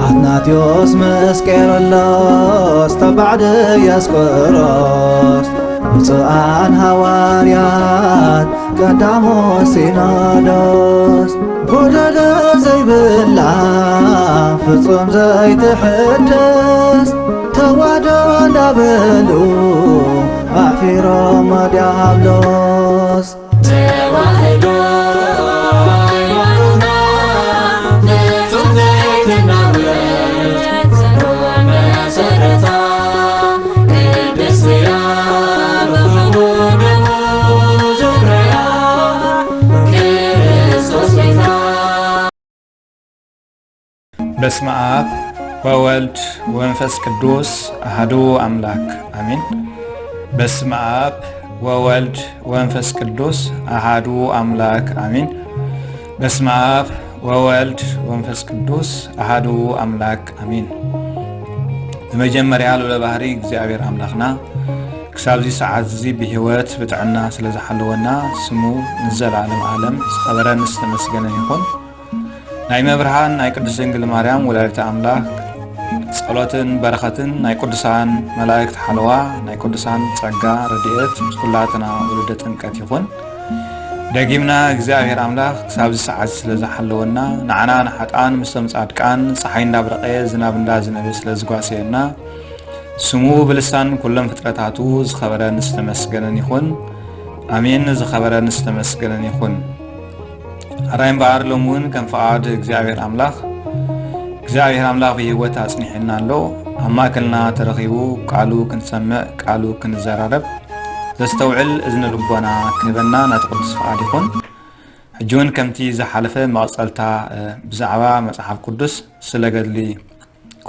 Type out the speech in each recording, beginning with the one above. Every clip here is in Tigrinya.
ኣትናቴዎስ ምስ ቄርሎስ ተባዕ ድያስቆሮስ፣ ብፁዓን ሃዋርያት ቀዳሞ ሲኖዶስ፣ ጎደሎ ዘይብላ ፍጹም ዘይትሕደስ ተዋህዶ እንዳበሉ ኣሕፊሮም ዲያብሎስ። ተዋህዶ ሃይማኖትና ፍጹም ዘይትናወጽ ጽኑዕ መሰረታ፣ ቅድስቲ እያ ብኽቡር ደሙ ዘፍረያ ክርስቶስ ቤታ። በስመ አብ ወወልድ ወመንፈስ ቅዱስ አሐዱ አምላክ አሜን። በስመ አብ ወወልድ ወመንፈስ ቅዱስ አሐዱ አምላክ አሜን። በስመ አብ ወወልድ ወመንፈስ ቅዱስ አሐዱ አምላክ አሜን። ብመጀመርያ ልዑለ ባህሪ እግዚኣብሔር ኣምላኽና ክሳብዚ ሰዓት እዚ ብህይወት ብጥዕና ስለ ዝሓለወና ስሙ ንዘለዓለም ዓለም ዝኸበረን ዝተመስገነን ይኹን። ናይ መብርሃን ናይ ቅድስት ድንግል ማርያም ወላዲተ ኣምላኽ ጸሎትን በረኸትን ናይ ቅዱሳን መላእክት ሓለዋ ናይ ቅዱሳን ጸጋ ረድኤት ምስ ኩላትና ውሉደ ጥምቀት ይኹን። ደጊምና እግዚኣብሔር ኣምላኽ ክሳብዚ ሰዓት ስለ ዝሓለወና ንዓና ንሓጥኣን ምስቶም ጻድቃን ጸሓይ እንዳብረቐ ዝናብ እንዳዝነበ ስለ ዝጓሰየና ስሙ ብልሳን ኩሎም ፍጥረታቱ ዝኸበረን ዝተመስገነን ይኹን። ኣሜን። ዝኸበረን ዝተመስገነን ይኹን። ኣራይ እምበኣር ሎሚ እውን ከም ፍቓድ እግዚኣብሔር ኣምላኽ እግዚኣብሔር ኣምላኽ ብህይወት ኣጽኒሕና ኣሎ። ኣብ ማእከልና ተረኺቡ ቃሉ ክንሰምዕ ቃሉ ክንዘራረብ ዘስተውዕል እዝኒ ልቦና ክህበና ናቲ ቅዱስ ፍቓድ ይኹን። ሕጂ እውን ከምቲ ዝሓለፈ መቐጸልታ ብዛዕባ መጽሓፍ ቅዱስ ስለ ገድሊ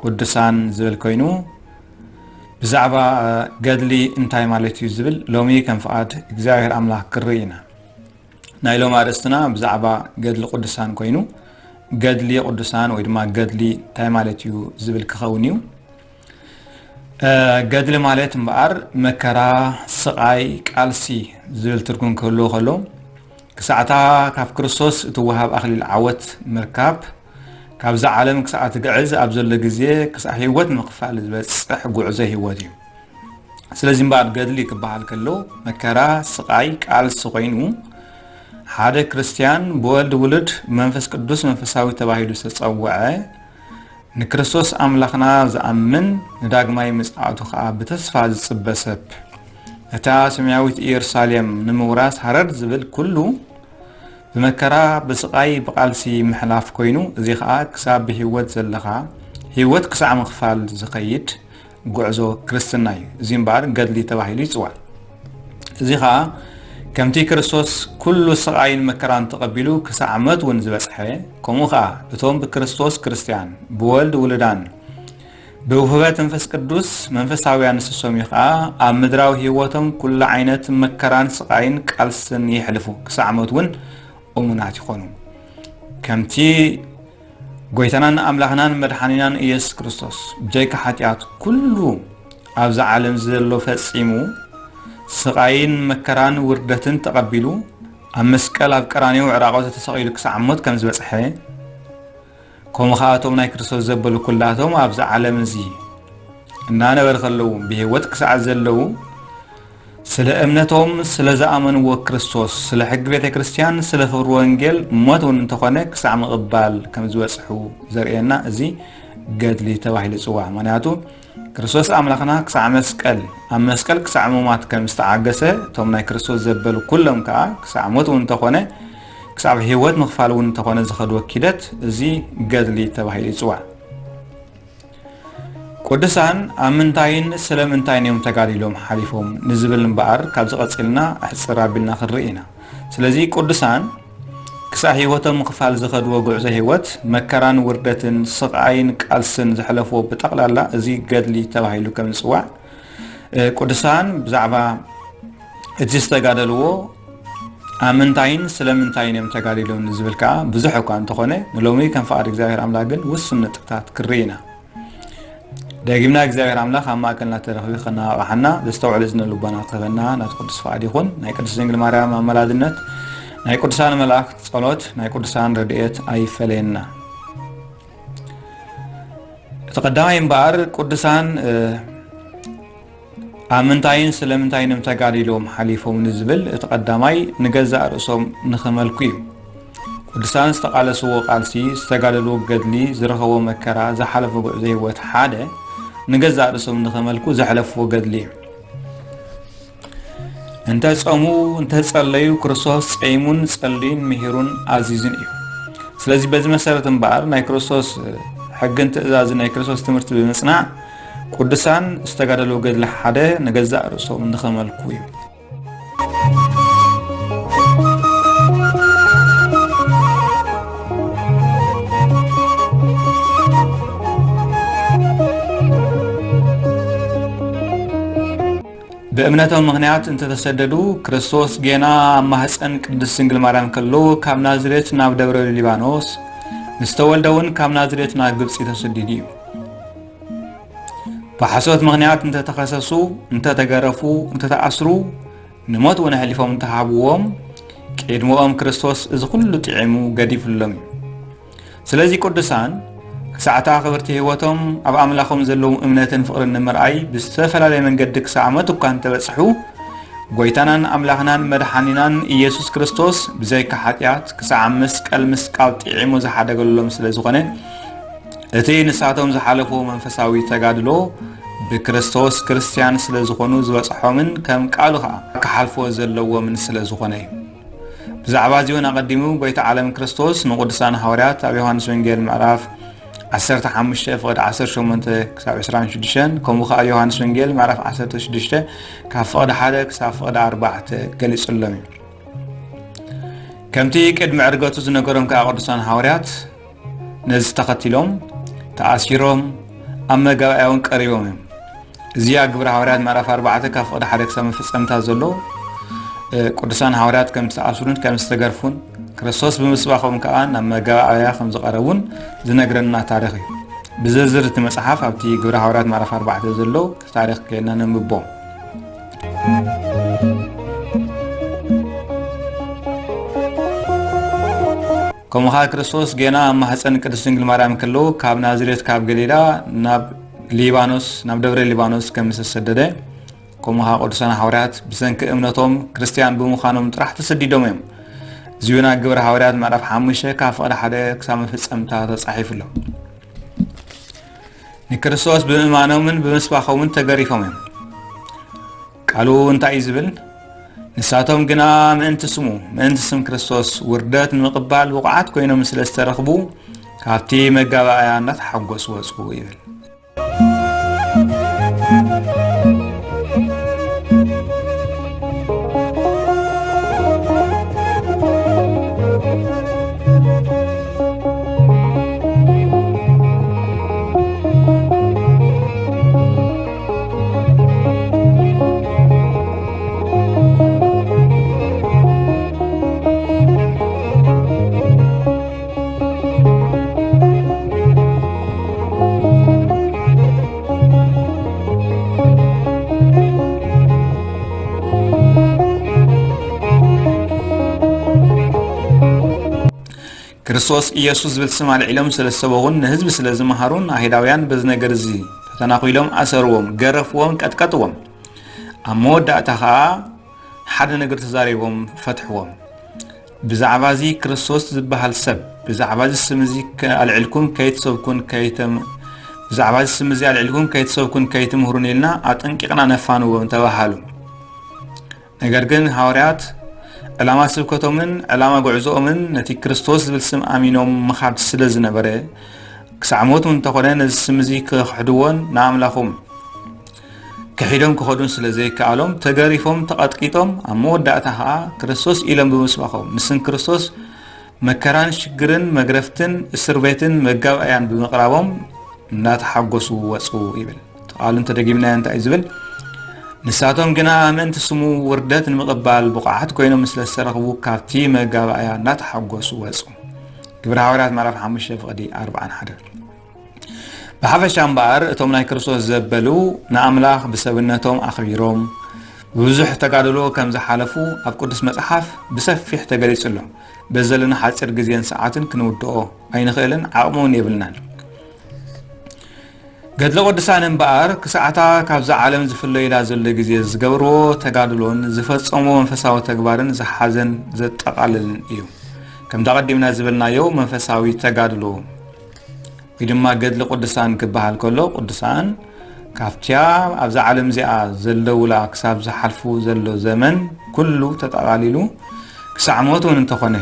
ቅዱሳን ዝብል ኮይኑ ብዛዕባ ገድሊ እንታይ ማለት እዩ ዝብል ሎሚ ከም ፍቓድ እግዚኣብሔር ኣምላኽ ክርኢ ኢና። ናይ ሎም ኣርእስትና ብዛዕባ ገድሊ ቅዱሳን ኮይኑ ገድሊ ቅዱሳን ወይ ድማ ገድሊ እንታይ ማለት እዩ ዝብል ክኸውን እዩ። ገድሊ ማለት እምበኣር መከራ፣ ስቓይ፣ ቃልሲ ዝብል ትርጉም ክህልዎ ከሎ ክሳዕታ ካብ ክርስቶስ እትወሃብ ኣኽሊል ዓወት ምርካብ ካብዛ ዓለም ክሳዕ ትግዕዝ ኣብ ዘሎ ግዜ ክሳዕ ህይወት ምኽፋል ዝበጽሕ ጉዕዞ ህይወት እዩ። ስለዚ እምበኣር ገድሊ ክበሃል ከሎ መከራ፣ ስቓይ፣ ቃልሲ ኮይኑ ሓደ ክርስትያን ብወልድ ውሉድ ብመንፈስ ቅዱስ መንፈሳዊ ተባሂሉ ዝተጸውዐ ንክርስቶስ ኣምላኽና ዝኣምን ንዳግማይ ምጽኣቱ ኸኣ ብተስፋ ዝጽበ ሰብ ነታ ሰማያዊት ኢየሩሳሌም ንምውራስ ሃረር ዝብል ኩሉ ብመከራ ብስቓይ ብቓልሲ ምሕላፍ ኮይኑ እዚ ኸኣ ክሳብ ብህይወት ዘለኻ ህይወት ክሳዕ ምኽፋል ዝኸይድ ጉዕዞ ክርስትና እዩ። እዚ እምበኣር ገድሊ ተባሂሉ ይጽዋዕ። እዚ ኸኣ ከምቲ ክርስቶስ ኩሉ ስቓይን መከራን ተቐቢሉ ክሳዕ ሞት እውን ዝበጽሐ ከምኡ ኸኣ እቶም ብክርስቶስ ክርስትያን ብወልድ ውሉዳን ብውህበት መንፈስ ቅዱስ መንፈሳውያን ንስሶም እዩ ኸኣ ኣብ ምድራዊ ህይወቶም ኩሉ ዓይነት መከራን ስቓይን ቃልስን የሕልፉ ክሳዕ ሞት እውን እሙናት ይኾኑ። ከምቲ ጎይታናን ኣምላኽናን መድሓኒናን ኢየሱስ ክርስቶስ ብጀካ ሓጢኣት ኩሉ ኣብዛ ዓለም ዘሎ ፈጺሙ ስቓይን መከራን ውርደትን ተቐቢሉ ኣብ መስቀል ኣብ ቀራንዮ ዕራቆቱ ተሰቒሉ ክሳዕ ሞት ከም ዝበጽሐ ከምኡ ኸኣ እቶም ናይ ክርስቶስ ዘበሉ ኩላቶም ኣብዚ ዓለም እዚ እናነበሩ ከለዉ ብህይወት ክሳዕ ዘለዉ ስለ እምነቶም ስለ ዝኣመንዎ ክርስቶስ ስለ ሕጊ ቤተ ክርስቲያን ስለ ፍቕሪ ወንጌል ሞት እውን እንተኾነ ክሳዕ ምቕባል ከም ዝበጽሑ ዘርእየና እዚ ገድሊ ተባሂሉ ይጽዋዕ። ምኽንያቱ ክርስቶስ ኣምላኽና ክሳዕ መስቀል ኣብ መስቀል ክሳዕ ምማት ከም ዝተዓገሰ እቶም ናይ ክርስቶስ ዘበሉ ኩሎም ከኣ ክሳዕ ሞት እውን እንተኾነ ክሳብ ህይወት ምኽፋል እውን እንተኾነ ዝኸድዎ ኪደት እዚ ገድሊ ተባሂሉ ይጽዋዕ። ቅዱሳን ኣብ ምንታይን ስለምንታይን እዮም ተጋዲሎም ሓሊፎም ንዝብል እምበኣር ካብዚ ቀጺልና ኣሕጽር ኣቢልና ክንርኢ ኢና። ስለዚ ቅዱሳን ክሳዕ ህይወቶም ምኽፋል ዝኸድዎ ጉዕዞ ህይወት መከራን ውርደትን ስቓይን ቃልስን ዘሕለፍዎ ብጠቕላላ እዚ ገድሊ ተባሂሉ ከም ዝጽዋዕ ቅዱሳን ብዛዕባ እቲ ዝተጋደልዎ ኣብ ምንታይን ስለምንታይን እዮም ተጋዲሎም ንዝብል ከኣ ብዙሕ እኳ እንተኾነ ንሎሚ ከም ፍቓድ እግዚኣብሔር ኣምላኽ ግን ውሱን ነጥብታት ክርኢ ኢና። ደጊምና እግዚኣብሔር ኣምላኽ ኣብ ማእከልና ተረኺቡ ከነቓቕሓና ዘስተውዕል እዝነ ልቦና ክህበና ናቲ ቅዱስ ፍቓድ ይኹን። ናይ ቅድስት ድንግል ማርያም ኣመላድነት ናይ ቅዱሳን መላእክት ጸሎት ናይ ቅዱሳን ረድኤት ኣይፈለየና። እቲ ቀዳማይ እምበኣር ቅዱሳን፣ እ፣ ኣብ ምንታይን ስለምንታይን እዮም ተጋዲሎም ሓሊፎም ንዝብል፣ እቲ ቀዳማይ ንገዛእ ርእሶም ንኸመልኩ እዩ። ቅዱሳን ዝተቓለስዎ ቃልሲ፣ ዝተጋደልዎ ገድሊ፣ ዝረኸብዎ መከራ፣ ዝሓለፍዎ ጉዕዞ ህይወት ሓደ ንገዛእ ርእሶም ንኸመልኩ ዘሕለፍዎ ገድሊ እዩ። እንተ ጸሙ፣ እንተ ጸለዩ፣ ክርስቶስ ጸይሙን ጸልዩን ምሂሩን ኣዚዙን እዩ። ስለዚ በዚ መሰረት እምበኣር ናይ ክርስቶስ ሕግን ትእዛዝን ናይ ክርስቶስ ትምህርቲ ብምጽናዕ ቅዱሳን ዝተጋደልዎ ገድሊ ሓደ ንገዛእ ርእሶም ንኸመልኩ እዩ። ብእምነቶም ምኽንያት እንተተሰደዱ፣ ክርስቶስ ጌና ኣብ ማህፀን ቅድስት ድንግል ማርያም ከሎ ካብ ናዝሬት ናብ ደብረ ሊባኖስ፣ ምስ ተወልደ እውን ካብ ናዝሬት ናብ ግብፂ ተሰዲዱ እዩ። ብሓሶት ምኽንያት እንተተኸሰሱ፣ እንተተገረፉ፣ እንተተኣስሩ፣ ንሞት እውን ኣሕሊፎም እንተሃብዎም፣ ቅድመኦም ክርስቶስ እዚ ኩሉ ጥዒሙ ገዲፍሎም እዩ። ስለዚ ቅዱሳን ክሳዕታ ክብርቲ ህይወቶም ኣብ ኣምላኾም ዘለዎም እምነትን ፍቕርን ንምርኣይ ብዝተፈላለየ መንገዲ ክሳዕ ሞት እኳ እንተበጽሑ፣ ጎይታናን ኣምላኽናን መድሓኒናን ኢየሱስ ክርስቶስ ብዘይካ ሓጢኣት ክሳዕ መስቀል ምስቃል ጥዒሙ ዝሓደገሎም ስለ ዝኾነ፣ እቲ ንሳቶም ዝሓለፍዎ መንፈሳዊ ተጋድሎ ብክርስቶስ ክርስትያን ስለ ዝኾኑ ዝበጽሖምን ከም ቃሉ ኸኣ ክሓልፍዎ ዘለዎምን ስለ ዝኾነ እዩ። ብዛዕባ እዚ እውን ኣቐዲሙ ጎይታ ዓለም ክርስቶስ ንቅዱሳን ሃዋርያት ኣብ ዮሃንስ ወንጌል ምዕራፍ ዓሰርተ ሓሙሽተ ፍቕዲ ዓሰርተ ሸሞንተ ክሳብ ዕስራን ሽዱሽተን፣ ከምኡ ኸኣ ኣብ ዮሃንስ ወንጌል ምዕራፍ ዓሰርተ ሽዱሽተ ካብ ፍቕዲ ሓደ ክሳብ ፍቕዲ ኣርባዕተ ገሊጹሎም እዩ። ከምቲ ቅድሚ ዕርገቱ ዝነገሮም ከኣ ቅዱሳን ሃዋርያት ነዚ ተኸቲሎም ተኣሲሮም ኣብ መጋባእያ እውን ቀሪቦም እዮም። እዚ ኣብ ግብረ ሃዋርያት ምዕራፍ ኣርባዕተ ካብ ፍቕዲ ሓደ ክሳብ መፈጸምታ ዘሎ፣ እ፣ ቅዱሳን ሃዋርያት ከም ዝተኣስሩን ከም ዝተገርፉን ክርስቶስ ብምስባኾም ከኣ ናብ መጋባእያ ከም ዝቐረቡን ዝነግረና ታሪኽ እዩ። ብዝርዝር እቲ መጽሓፍ ኣብቲ ግብረ ሃዋርያት ምዕራፍ ኣርባዕተ ዘሎ ታሪኽ ጌርና ነንብቦ። ከምኡ ኸኣ ክርስቶስ ጌና ኣብ ማህፀን ቅድስት ድንግል ማርያም ከሎ ካብ ናዝሬት ካብ ገሊላ ናብ ሊባኖስ፣ ናብ ደብረ ሊባኖስ ከም ዝተሰደደ፣ ከምኡ ኸኣ ቅዱሳን ሃዋርያት ብሰንኪ እምነቶም ክርስትያን ብምዃኖም ጥራሕ ተሰዲዶም እዮም። እዚ እውን ኣብ ግብረ ሃዋርያት ምዕራፍ ሓሙሽተ ካብ ፍቕዲ ሓደ ክሳብ መፈጸምታ ተጻሒፉ ኣሎ። ንክርስቶስ ብምእማኖምን ብምስባኾምን ተገሪፎም እዮም። ቃሉ እንታይ እዩ ዝብል? ንሳቶም ግና ምእንቲ ስሙ፣ ምእንቲ ስም ክርስቶስ ውርደት ንምቕባል ብቑዓት ኮይኖም ስለ ዝተረኽቡ፣ ካብቲ መጋባእያ እናተሓጎሱ ወጹ ይብል። ክርስቶስ ኢየሱስ ዝብል ስም ኣልዒሎም ስለ ዝሰበኹን ንህዝቢ ስለ ዝመሃሩን፣ ኣይሁዳውያን በዚ ነገር እዚ ተተናኺሎም ኣሰርዎም፣ ገረፍዎም፣ ቀጥቀጥዎም። ኣብ መወዳእታ ኸኣ ሓደ ነገር ተዛሪቦም ፈትሕዎም። ብዛዕባ እዚ ክርስቶስ ዝበሃል ሰብ፣ ብዛዕባ እዚ ስም እዚ ከ-፣ ኣልዒልኩም ከይትሰብኩን ከይተም-፣ ብዛዕባ እዚ ስም እዚ ኣልዒልኩም ከይትሰብኩን ከይትምህሩን ኢልና ኣጠንቂቕና ነፋንዎም ተባሃሉ። ነገር ግን ሃዋርያት ዕላማ ስብከቶምን ዕላማ ጉዕዞኦምን ነቲ ክርስቶስ ዝብል ስም ኣሚኖም ምኻድ ስለ ዝነበረ፣ ክሳዕ ሞት እውን እንተኾነ ነዚ ስም እዚ ክኽሕድዎን ንኣምላኾም ክሒዶም ክኸዱን ስለ ዘይከኣሎም ተገሪፎም፣ ተቐጥቂጦም፣ ኣብ መወዳእታ ኸኣ ክርስቶስ ኢሎም ብምስባኾም፣ ንስም ክርስቶስ መከራን ሽግርን መግረፍትን እስር ቤትን መጋባእያን ብምቕራቦም እናተሓጎሱ ወጹ ይብል። እቲ ቃሉ እንተደጊምናዮ እንታይ እዩ ዝብል? ንሳቶም ግና ምእንቲ ስሙ ውርደት ንምቕባል ብቑዓት ኮይኖም ስለ ዝተረኽቡ ካብቲ መጋባእያ እናተሓጎሱ ወጹ። ግብረ ሃዋርያት ምዕራፍ ሓሙሽተ ፍቕዲ ኣርብዓን ሓደን። ብሓፈሻ እምበኣር እቶም ናይ ክርስቶስ ዘበሉ ንኣምላኽ ብሰብነቶም ኣኽቢሮም ብብዙሕ ተጋድሎ ከም ዝሓለፉ ኣብ ቅዱስ መጽሓፍ ብሰፊሕ ተገሊጹ ኣሎ። በዚ ዘለና ሓጺር ግዜን ሰዓትን ክንውድኦ ኣይንኽእልን፣ ዓቕሚ እውን የብልናን። ገድለ ቅዱሳን እምበኣር ክሳዕታ ካብዛ ዓለም ዝፍለዩላ ዘሎ ግዜ ዝገብርዎ ተጋድሎን ዝፈጸምዎ መንፈሳዊ ተግባርን ዝሓዘን ዘጠቓልልን እዩ። ከምቲ ኣቐዲምና ዝበልናዮ መንፈሳዊ ተጋድሎ ወይ ድማ ገድሊ ቅዱሳን ክበሃል ከሎ ቅዱሳን ካብቲያ ኣብዛ ዓለም እዚኣ ዘለውላ ክሳብ ዝሓልፉ ዘሎ ዘመን ኩሉ ተጠቓሊሉ ክሳዕ ሞት እውን እንተኾነ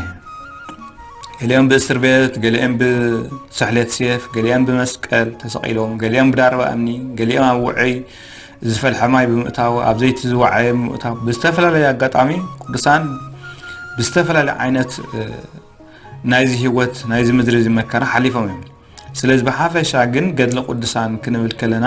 ገሊኦም ብእስር ቤት፣ ገሊኦም ብስሕለት ሴፍ፣ ገሊኦም ብመስቀል ተሰቒሎም፣ ገሊኦም ብዳርባ እምኒ፣ ገሊኦም ኣብ ውዑይ ዝፈልሐ ማይ ብምእታው፣ ኣብ ዘይቲ ዝወዓየ ብምእታው፣ ብዝተፈላለየ ኣጋጣሚ ቅዱሳን ብዝተፈላለየ ዓይነት ናይዚ ህይወት ናይዚ ምድሪ እዚ መከራ ሓሊፎም እዮም። ስለዚ ብሓፈሻ ግን ገድሊ ቅዱሳን ክንብል ከለና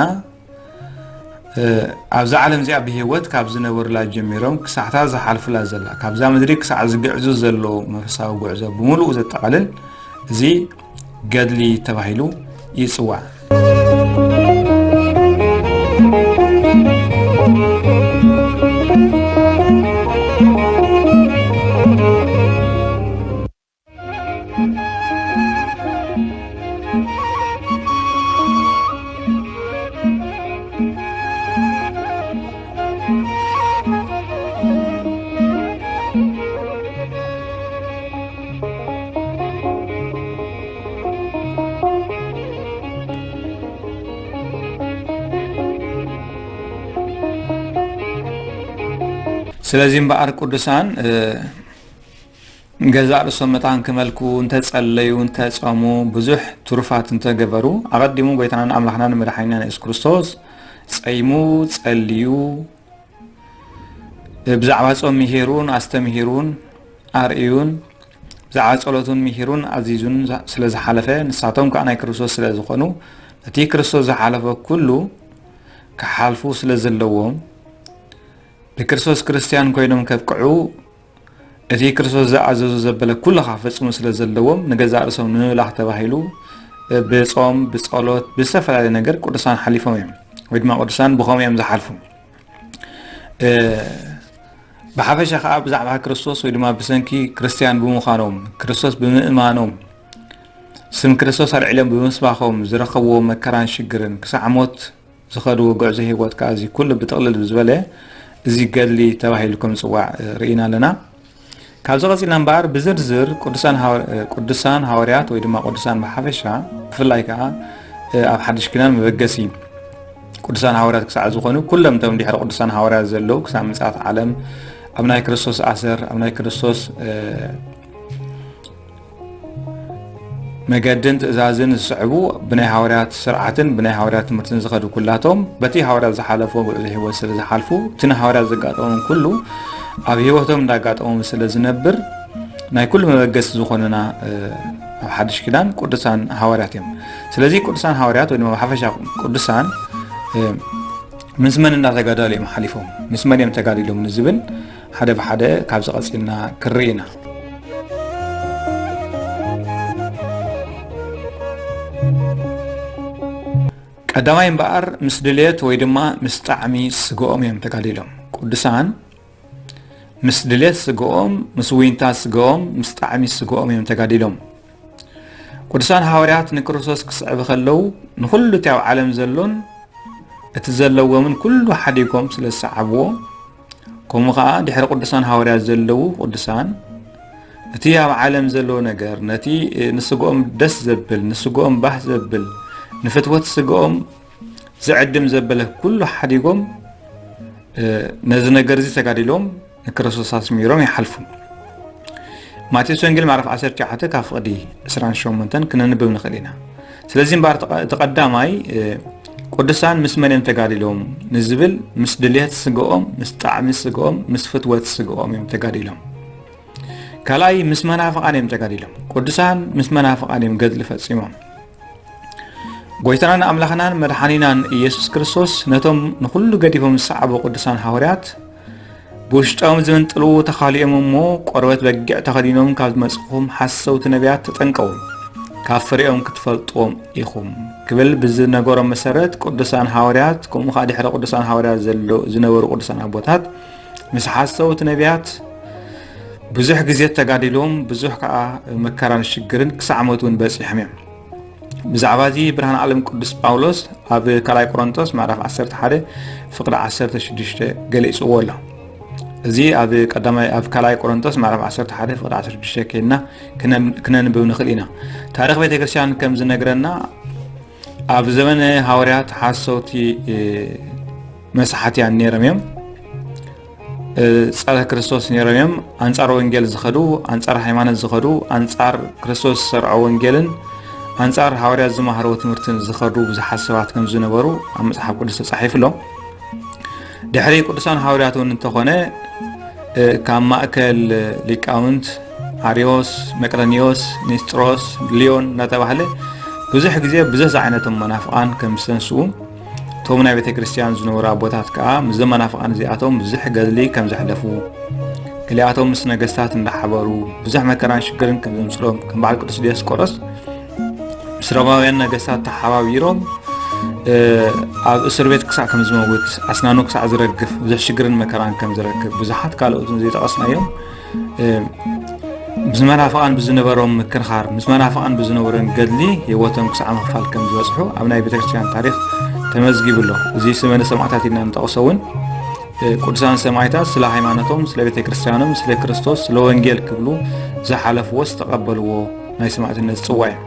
ኣብዛ ዓለም እዚኣ ብህይወት ካብ ዝነበሩላ ጀሚሮም ክሳዕታ ዝሓልፉላ ዘላ ካብዛ ምድሪ ክሳዕ ዝግዕዙ ዘለዉ መንፈሳዊ ጉዕዞ ብምሉኡ ዘጠቓልል እዚ ገድሊ ተባሂሉ ይጽዋዕ። ስለዚ እምበኣር ቅዱሳን ገዛእ ርእሶም መታን ክመልኩ እንተጸለዩ፣ እንተጸሙ፣ ብዙሕ ትሩፋት እንተገበሩ፣ ኣቐዲሙ ጎይታናን ኣምላኽናን መድሓኒናን የሱስ ክርስቶስ ጸይሙ፣ ጸልዩ፣ ብዛዕባ ጾም ምሂሩን ኣስተምሂሩን ኣርእዩን፣ ብዛዕባ ጸሎቱን ምሂሩን ኣዚዙን ስለ ዝሓለፈ፣ ንሳቶም ከኣ ናይ ክርስቶስ ስለ ዝኾኑ፣ እቲ ክርስቶስ ዝሓለፎ ኩሉ ክሓልፉ ስለ ዘለዎም፣ ብክርስቶስ ክርስትያን ኮይኖም ከብቅዑ፣ እቲ ክርስቶስ ዝኣዘዞ ዘበለ ኩሉ ክፍጽሙ ስለ ዘለዎም፣ ንገዛእ ርእሶም ንምምላኽ ተባሂሉ ብጾም፣ ብጸሎት፣ ብዝተፈላለየ ነገር ቅዱሳን ሓሊፎም እዮም። ወይ ድማ ቅዱሳን ብኸምኡ እዮም ዝሓልፉ። ብሓፈሻ ከኣ ብዛዕባ ክርስቶስ ወይ ድማ ብሰንኪ ክርስትያን ብምዃኖም፣ ክርስቶስ ብምእማኖም፣ ስም ክርስቶስ ኣልዒሎም ብምስባኾም ዝረኸብዎ መከራን ሽግርን ክሳዕ ሞት ዝኸድዎ ጉዕዞ ህይወት ከኣ እዚ ኩሉ ብጥቕልል ብዝበለ እዚ ገድሊ ተባሂሉ ከም ዝጽዋዕ ርኢና ኣለና። ካብዚ ቀጺልና እምበኣር ብዝርዝር ቅዱሳን ሃወ-፣ ቅዱሳን ሃዋርያት ወይ ድማ ቅዱሳን ብሓፈሻ ብፍላይ ከኣ ኣብ ሓድሽ ኪዳን መበገሲ ቅዱሳን ሃዋርያት ክሳዕ ዝኾኑ ኩሎም እቶም ድሕሪ ቅዱሳን ሃዋርያት ዘለዉ ክሳብ ምጽኣት ዓለም ኣብ ናይ ክርስቶስ ኣሰር ኣብ ናይ ክርስቶስ መገድን ትእዛዝን ዝስዕቡ ብናይ ሃዋርያት ስርዓትን ብናይ ሃዋርያት ትምህርትን ዝኸዱ ኩላቶም በቲ ሃዋርያት ዝሓለፎ ጉዕዞ ህይወት ስለ ዝሓልፉ እቲ ንሃዋርያት ዘጋጠሞም ኩሉ ኣብ ህይወቶም እንዳጋጠሞም ስለ ዝነብር ናይ ኩሉ መበገሲ ዝኾነና ኣብ ሓድሽ ኪዳን ቅዱሳን ሃዋርያት እዮም። ስለዚ ቅዱሳን ሃዋርያት ወይ ድማ ብሓፈሻ ቅዱሳን ምስ መን እንዳተጋዳሉ እዮም ሓሊፎም፣ ምስ መን እዮም ተጋዲሎም ንዝብል ሓደ ብሓደ ካብዚ ቀጺልና ክንርኢ ኢና። ቀዳማይ እምበኣር ምስ ድሌት ወይ ድማ ምስ ጣዕሚ ስግኦም እዮም ተጋዲሎም። ቅዱሳን ምስ ድሌት ስግኦም፣ ምስ ዊንታ ስግኦም፣ ምስ ጣዕሚ ስግኦም እዮም ተጋዲሎም። ቅዱሳን ሃዋርያት ንክርስቶስ ክስዕቡ ከለዉ ንኹሉ እቲ ኣብ ዓለም ዘሎን እቲ ዘለዎምን ኩሉ ሓዲጎም ስለ ዝሰዓብዎ፣ ከምኡ ኸዓ ድሕሪ ቅዱሳን ሃዋርያት ዘለዉ ቅዱሳን እቲ ኣብ ዓለም ዘሎ ነገር ነቲ ንስግኦም ደስ ዘብል፣ ንስግኦም ባህ ዘብል፣ ንፍትወት ስግኦም ዝዕድም ዘበለ ኩሉ ሓዲጎም ነዚ ነገር እዚ ተጋዲሎም ንክርስቶስ ኣስሚሮም ይሓልፉ። ማቴዎስ ወንጌል ምዕራፍ ዓሰርተ ትሽዓተ ካብ ፍቕዲ ዕስራን ሸሞንተን ክነንብብ ንኽእል ኢና። ስለዚ እምበኣር እቲ ቀ-፣ እቲ ቀዳማይ ቅዱሳን ምስ መን እዮም ተጋዲሎም ንዝብል ምስ ድልየት ስግኦም፣ ምስ ጣዕሚ ስግኦም፣ ምስ ፍትወት ስግኦም እዮም ተጋዲሎም። ካልኣይ ምስ መናፍቓን እዮም ተጋዲሎም። ቅዱሳን ምስ መናፍቓን እዮም ገድሊ ፈጺሞም። ጎይታናን ኣምላኽናን መድሓኒናን ኢየሱስ ክርስቶስ ነቶም ንኹሉ ገዲፎም ዝሰዓቡ ቅዱሳን ሃዋርያት ብውሽጦም ዝምንጥሉ ተኻሊኦም እሞ ቆርበት በጊዕ ተኸዲኖም ካብ ዝመጽኹም ሓሰውቲ ነቢያት ተጠንቀቑ፣ ካብ ፍሬኦም ክትፈልጥዎም ኢኹም ክብል ብዝነገሮም መሰረት ቅዱሳን ሃዋርያት ከምኡ ኸዓ ድሕሪ ቅዱሳን ሃዋርያት ዘሎ ዝነበሩ ቅዱሳን ኣቦታት ምስ ሓሰውቲ ነቢያት ብዙሕ ግዜ ተጋዲሎም ብዙሕ ከዓ መከራን ሽግርን ክሳዕ ሞት እውን በጺሖም እዮም። ብዛዕባ እዚ ብርሃን ዓለም ቅዱስ ጳውሎስ ኣብ ካልኣይ ቆሮንቶስ ምዕራፍ ዓሰርተ ሓደ ፍቕዲ ዓሰርተ ሽዱሽተ ገሊጽዎ ኣሎ። እዚ ኣብ ቀዳማይ፣ ኣብ ካልኣይ ቆሮንቶስ ምዕራፍ ዓሰርተ ሓደ ፍቕዲ ዓሰርተ ሽዱሽተ ከይድና ክነን-፣ ክነንብብ ንኽእል ኢና። ታሪኽ ቤተ ክርስቲያን ከም ዝነግረና፣ ኣብ ዘመነ ሃዋርያት ሓሰውቲ፣ እ፣ መሳሓትያን ነይሮም እዮም። እ፣ ጸረ ክርስቶስ ነይሮም እዮም። ኣንጻር ወንጌል ዝኸዱ፣ ኣንጻር ሃይማኖት ዝኸዱ፣ ኣንጻር ክርስቶስ ዝሰርዖ ወንጌልን ኣንጻር ሃዋርያት ዝመሃርዎ ትምህርትን ዝኸዱ ብዙሓት ሰባት ከም ዝነበሩ ኣብ መጽሓፍ ቅዱስ ተጻሒፉ ኣሎ። ድሕሪ ቅዱሳን ሃዋርያት እውን እንተኾነ፣ እ፣ ካብ ማእከል ሊቃውንት ኣርዮስ፣ መቅረኒዮስ፣ ኒስጥሮስ፣ ልዮን እናተባህለ ብዙሕ ግዜ ብዙሕ ዝዓይነቶም መናፍቓን ከም ዝተንስኡ፣ እቶም ናይ ቤተ ክርስቲያን ዝነበሩ ኣቦታት ከኣ ምስዞም መናፍቓን እዚኣቶም ብዙሕ ገድሊ ከም ዘሕለፉ፣ ገሊኣቶም ምስ ነገስታት እንዳሓበሩ ብዙሕ መከራን ሽግርን ከም ዘምጽሎም፣ ከም በዓል ቅዱስ ዲዮስቆሮስ ምስ ሮማውያን ነገስታት ተሓባቢሮም፣ እ፣ ኣብ እስር ቤት ክሳዕ ከም ዝመውት፣ ኣስናኑ ክሳዕ ዝረግፍ፣ ብዙሕ ሽግርን መከራን ከም ዝረክብ፣ ብዙሓት ካልኦትን ዘይጠቐስናዮም፣ እ፣ ምስ መናፍቓን ብዝነበሮም ምክርኻር፣ ምስ መናፍቓን ብዝነበሮም ገድሊ ህይወቶም ክሳዕ ምኽፋል ከም ዝበጽሑ ኣብ ናይ ቤተክርስትያን ታሪኽ ተመዝጊቡ ኣሎ። እዚ ስመነ ሰማዕታት ኢልና ንጠቕሶ እውን፣ እ፣ ቅዱሳን ሰማዕታት ስለ ሃይማኖቶም፣ ስለ ቤተክርስትያኖም፣ ስለ ክርስቶስ፣ ስለ ወንጌል ክብሉ ዝሓለፍዎ፣ ዝተቐበልዎ ናይ ሰማዕትነት ጽዋ እዩ።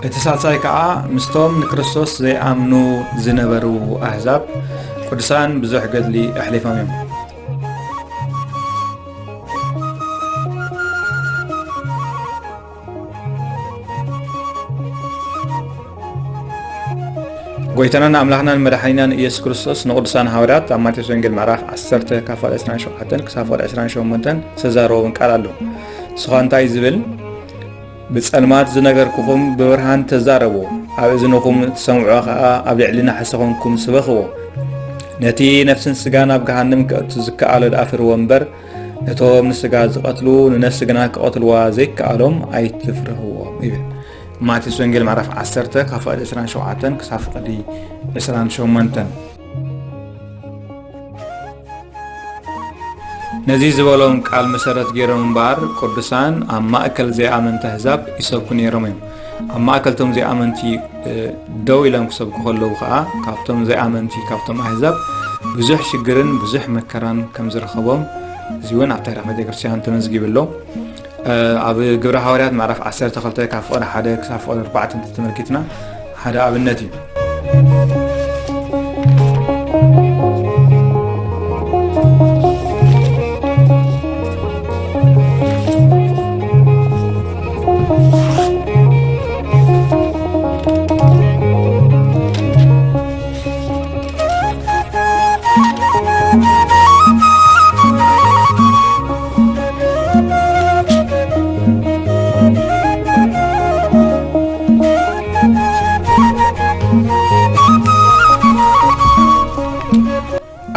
እቲ ሳልሳይ ከኣ ምስቶም ንክርስቶስ ዘይኣምኑ ዝነበሩ ኣህዛብ ቅዱሳን ብዙሕ ገድሊ ኣሕሊፎም እዮም። ጎይታናን ኣምላኽናን መድሓኒናን ኢየሱስ ክርስቶስ ንቅዱሳን ሃዋርያት ኣብ ማቴዎስ ወንጌል ምዕራፍ ዓሰርተ ካብ ፍቕዲ ዕስራን ሸውዓተን ክሳብ ፍቕዲ ዕስራን ሸሞንተን ዝተዛረቦም ቃል ኣሎ። ንሱ ኸኣ እንታይ ዝብል? "ብጸልማት ዝነገርኩኹም ብብርሃን ተዛረብዎ፣ ኣብ እዝንኹም እትሰምዕዎ ኸኣ ኣብ ልዕሊ ናሕሲ ኾንኩም ስበኽዎ። ነቲ ነፍስን ስጋን ኣብ ገሃነም ከእቱ ዝከኣሎ ደኣ ፍርህዎ እምበር፣ ነቶም ንስጋ ዝቐትሉ ንነፍሲ ግና ክቐትልዋ ዘይከኣሎም ኣይትፍርህዎም" ይብል። ማቴዎስ ወንጌል ምዕራፍ ዓሰርተ ካብ ፍቕዲ ዕስራን ሸውዓተን ክሳብ ፍቕዲ ዕስራን ሸሞንተን። ነዚ ዝበሎም ቃል መሰረት ገይሮም እምበኣር፣ ቅዱሳን ኣብ ማእከል ዘይኣመንቲ ኣህዛብ ይሰብኩ ነይሮም እዮም። ኣብ ማእከል እቶም ዘይኣመንቲ፣ እ፣ ደው ኢሎም ክሰብኩ ከለዉ ኸኣ፣ ካብቶም ዘይኣመንቲ፣ ካብቶም ኣህዛብ ብዙሕ ሽግርን ብዙሕ መከራን ከም ዝረኸቦም፣ እዚ እውን ኣብ ታሪኽ ቤተ ክርስቲያን ተመዝጊቡ ኣሎ። እ፣ ኣብ ግብረ ሃዋርያት ምዕራፍ ዓሰርተ ክልተ ካብ ፍቕዲ ሓደ ክሳብ ፍቕዲ ኣርባዕተ እንተተመልኪትና ሓደ ኣብነት እዩ።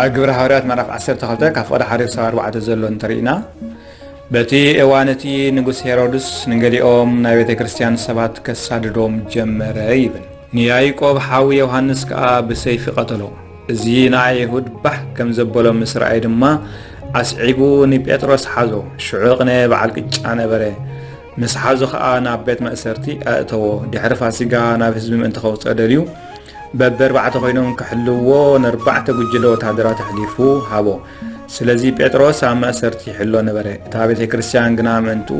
ኣብ ግብረ ሃዋርያት ምዕራፍ ዓሰርተ ክልተ ካብ ፍቕዲ ሓደ ክሳብ ኣርባዕተ ዘሎ እንተርኢና፣ በቲ እዋን እቲ ንጉስ ሄሮድስ ንገሊኦም ናይ ቤተ ክርስቲያን ሰባት ከሳድዶም ጀመረ ይብል። ንያዕቆብ ሓው ዮሃንስ ከኣ ብሰይፊ ቀተሎ። እዚ ንኣይሁድ ባህ ከም ዘበሎም ምስ ረኣየ ድማ፣ ኣስዒቡ ንጴጥሮስ ሓዞ። ሽዑ ቅነ በዓል ቅጫ ነበረ። ምስ ሓዞ ኸኣ ናብ ቤት መእሰርቲ ኣእተዎ። ድሕሪ ፋሲጋ ናብ ህዝቢ ምእንቲ ከውጽኦ ደልዩ፣ በብኣርባዕተ ኮይኖም ክሕልውዎ ንኣርባዕተ ጉጅለ ወተሃደራት ኣሕሊፉ ሃቦ። ስለዚ ጴጥሮስ ኣብ ማእሰርቲ ይሕሎ ነበረ፣ እታ ቤተ ክርስቲያን ግና ምእንትኡ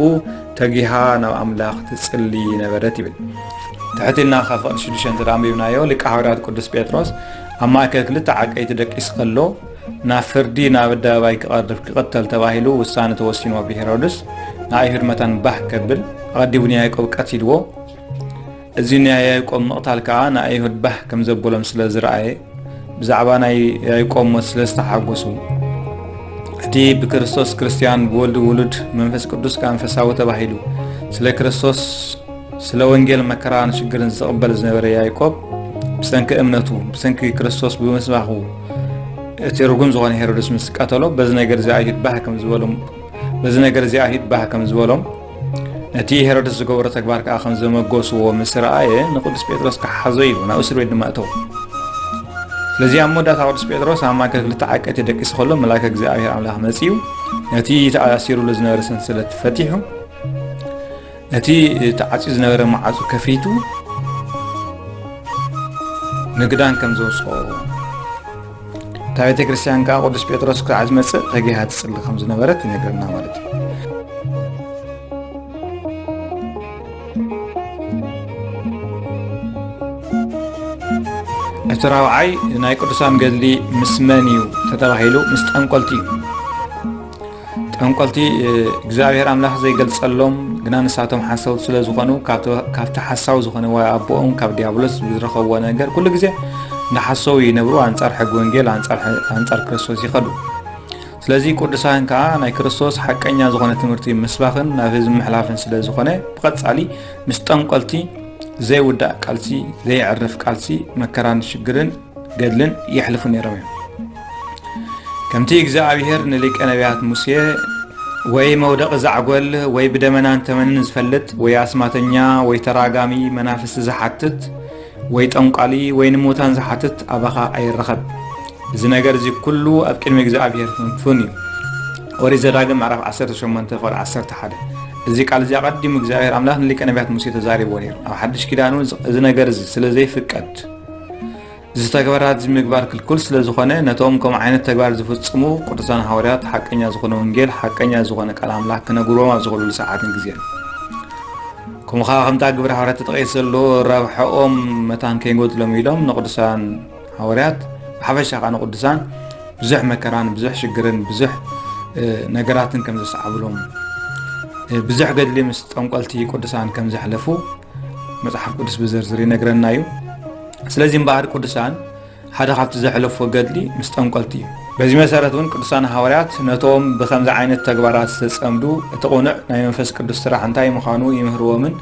ተጊሃ ናብ ኣምላኽ ትጽሊ ነበረት ይብል። ትሕት ኢልና ካብ ፍቕዲ ሽዱሽተ እንተ ደኣ ኣንቢብናዮ፣ ሊቀ ሃዋርያት ቅዱስ ጴጥሮስ ኣብ ማእከል ክልተ ዓቀይቲ ደቂሱ ከሎ፣ ናብ ፍርዲ ናብ ኣደባባይ ክቐርብ ክቕተል ተባሂሉ ውሳነ ተወሲንዎ ብሄሮድስ፣ ንኣይሁድ መታን ባህ ከብል ኣቐዲሙ ንያዕቆብ ቀቲልዎ። እዚ ናይ ያዕቆብ ምቕታል ከኣ ንኣይሁድ ባህ ከም ዘበሎም ስለ ዝረኣየ፣ ብዛዕባ ናይ ያዕቆብ ሞት ስለ ዝተሓጎሱ፣ እቲ ብክርስቶስ ክርስትያን፣ ብወልድ ውሉድ፣ መንፈስ ቅዱስ ከኣ መንፈሳዊ ተባሂሉ፣ ስለ ክርስቶስ፣ ስለ ወንጌል መከራን ሽግርን ዝቕበል ዝነበረ ያዕቆብ፣ ብሰንኪ እምነቱ፣ ብሰንኪ ክርስቶስ ብምስባኹ፣ እቲ ርጉም ዝኾነ ሄሮድስ ምስ ቀተሎ፣ በዚ ነገር እዚ ኣይሁድ ባህ ከም ዝበሎም በዚ ነገር እዚ ኣይሁድ ባህ ከም ዝበሎም፣ ነቲ ሄሮድስ ዝገበሮ ተግባር ከኣ ከም ዘመጎስዎ ምስ ረኣየ፣ ንቅዱስ ጴጥሮስ ክሓዞ ኢሉ ናብ እስር ቤት ድማ እተዎ። ስለዚ ኣብ መወዳእታ ቅዱስ ጴጥሮስ ኣብ ማእከል ክልተ ዓቀይቲ ደቂሱ ከሎ፣ መልኣከ እግዚኣብሔር ኣምላኽ መጺኡ፣ ነቲ ተኣሲሩሉ ዝነበረ ሰንሰለት ፈቲሑ፣ ነቲ ተዓጽዩ ዝነበረ መዓጹ ከፊቱ፣ ንግዳን ከም ዘውጽኦ፣ እታ ቤተ ክርስቲያን ከኣ ቅዱስ ጴጥሮስ ክሳዕ ዝመጽእ ተጊሃ ትጽሊ ከም ዝነበረት ይነግረና ማለት እዩ። እቲ ራብዓይ ናይ ቅዱሳን ገድሊ ምስ መን እዩ ተተባሂሉ፣ ምስ ጠንቆልቲ እዩ። ጠንቆልቲ፣ እ፣ እግዚኣብሔር ኣምላኽ ዘይገልጸሎም፣ ግና ንሳቶም ሓሰውቲ ስለ ዝኾኑ፣ ካብቲ፣ ካብቲ ሓሳው ዝኾነ ዋይ ኣቦኦም ካብ ዲያብሎስ ዝረኸብዎ ነገር ኩሉ ግዜ እንዳሓሰው ይነብሩ፣ ኣንጻር ሕጊ ወንጌል፣ ኣንጻር ሕ-፣ ኣንጻር ክርስቶስ ይኸዱ። ስለዚ ቅዱሳን ከኣ ናይ ክርስቶስ ሓቀኛ ዝኾነ ትምህርቲ ምስባኽን ናብ ህዝቢ ምሕላፍን ስለ ዝኾነ፣ ብቐጻሊ ምስ ጠንቆልቲ ዘይውዳእ ቃልሲ፣ ዘየዕርፍ ቃልሲ፣ መከራን ሽግርን ገድልን የሕልፉ ነይሮም እዮም። ከምቲ እግዚኣብሔር ንሊቀ ነቢያት ሙሴ፣ ወይ መውደቂ ዛዕጎል፣ ወይ ብደመናን ተመንን ዝፈልጥ፣ ወይ ኣስማተኛ፣ ወይ ተራጋሚ መናፍስቲ ዝሓትት፣ ወይ ጠንቋሊ፣ ወይ ንሙታን ዝሓትት ኣባኻ ኣይረኸብ። እዚ ነገር እዚ ኩሉ ኣብ ቅድሚ እግዚኣብሔር ፍንፉን እዩ። ኦሪት ዘዳግም ምዕራፍ ዓሰርተ ሸሞንተ ፍቕዲ ዓሰርተ ሓደ። እዚ ቃል እዚ ኣቐዲሙ እግዚኣብሔር ኣምላኽ ንሊቀ ነቢያት ሙሴ ተዛሪብዎ ነይሩ። ኣብ ሓድሽ ኪዳን እውን እዚ ነገር እዚ ስለ ዘይፍቀድ፣ እዚ ተግባራት እዚ ምግባር ክልኩል ስለ ዝኾነ፣ ነቶም ከምኡ ዓይነት ተግባር ዝፍጽሙ ቅዱሳን ሃዋርያት ሓቀኛ ዝኾነ ወንጌል፣ ሓቀኛ ዝኾነ ቃል ኣምላኽ ክነግርዎም ኣብ ዝኽእሉሉ ሰዓትን ግዜን። ከምኡ ኸዓ ከምታ ግብረ ሃዋርያት ተጠቒሱ ዘሎ ረብሐኦም መታን ከይጎድሎም ኢሎም ንቅዱሳን ሃዋርያት፣ ብሓፈሻ ኸዓ ንቅዱሳን ብዙሕ መከራን ብዙሕ ሽግርን ብዙሕ፣ እ፣ ነገራትን ከም ዘስዓብሎም፣ እ፣ ብዙሕ ገድሊ ምስ ጠንቆልቲ ቅዱሳን ከም ዘሕለፉ መጽሓፍ ቅዱስ ብዝርዝር ይነግረና እዩ። ስለዚ እምበኣር ቅዱሳን ሓደ ካብቲ ዘሕለፎ ገድሊ ምስ ጠንቆልቲ እዩ። በዚ መሰረት እውን ቅዱሳን ሃዋርያት ነቶም ብኸምዚ ዓይነት ተግባራት ዝተጸምዱ እቲ ቅኑዕ ናይ መንፈስ ቅዱስ ስራሕ እንታይ ምዃኑ ይምህርዎምን፣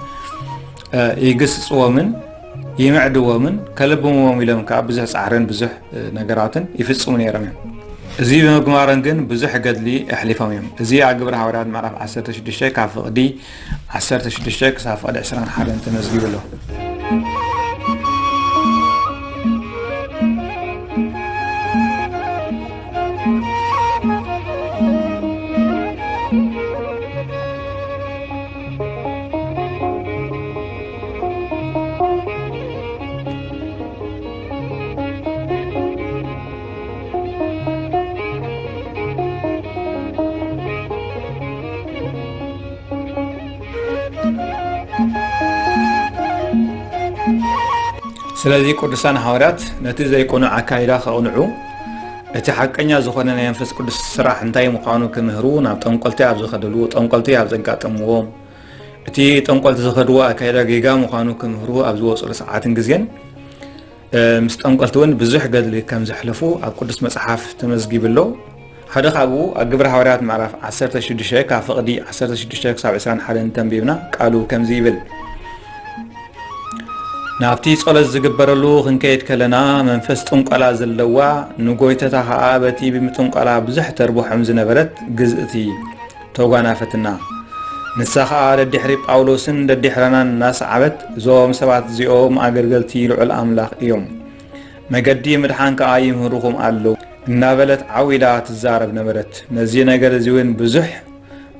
እ፣ ይግስጽዎምን ይምዕድዎምን ከልብምዎም ኢሎም ከኣ ብዙሕ ጻዕርን ብዙሕ፣ እ፣ ነገራትን ይፍጽሙ ነይሮም እዮም። እዚ ብምግባሮም ግን ብዙሕ ገድሊ ኣሕሊፎም እዮም። እዚ ኣብ ግብረ ሃዋርያት ምዕራፍ ዓሰርተ ሽዱሽተ ካብ ፍቕዲ ዓሰርተ ሽዱሽተ ክሳብ ፍቕዲ ዕስራን ሓደን ተመዝጊቡ ኣሎ። ስለዚ ቅዱሳን ሃዋርያት ነቲ ዘይቅኑዕ ኣካይዳ ከቕንዑ፣ እቲ ሓቀኛ ዝኾነ ናይ መንፈስ ቅዱስ ስራሕ እንታይ ምዃኑ ክምህሩ ናብ ጠንቆልቲ ኣብ ዝኸድሉ፣ ጠንቆልቲ ኣብ ዘጋጠምዎም፣ እቲ ጠንቆልቲ ዝኸድዎ ኣካይዳ ጌጋ ምዃኑ ክምህሩ ኣብ ዝወጽሉ ሰዓትን ግዜን፣ እ፣ ምስ ጠንቆልቲ እውን ብዙሕ ገድሊ ከም ዘሕለፉ ኣብ ቅዱስ መጽሓፍ ተመዝጊቡ ኣሎ። ሓደ ካብኡ ኣብ ግብረ ሃዋርያት ምዕራፍ ዓሰርተ ሽዱሽተ ካብ ፍቕዲ ዓሰርተ ሽዱሽተ ክሳብ ዕስራን ሓደን እንተንቢብና ቃሉ ከምዚ ይብል። ናብቲ ጸሎት ዝግበረሉ ክንከይድ ከለና መንፈስ ጥንቆላ ዘለዋ ንጎይተታ ኸኣ በቲ ብምጥንቆላ ብዙሕ ተርብሖም ዝነበረት ግዝእቲ ተጓናፈትና። ንሳ ኸኣ ደድሕሪ ጳውሎስን ደድሕረናን እናሰዓበት፣ "እዞም ሰባት እዚኦም ኣገልገልቲ ልዑል ኣምላኽ እዮም፣ መገዲ ምድሓን ከኣ ይምህሩኹም ኣለዉ" እናበለት ዓው ኢላ ትዛረብ ነበረት። ነዚ ነገር እዚ እውን ብዙሕ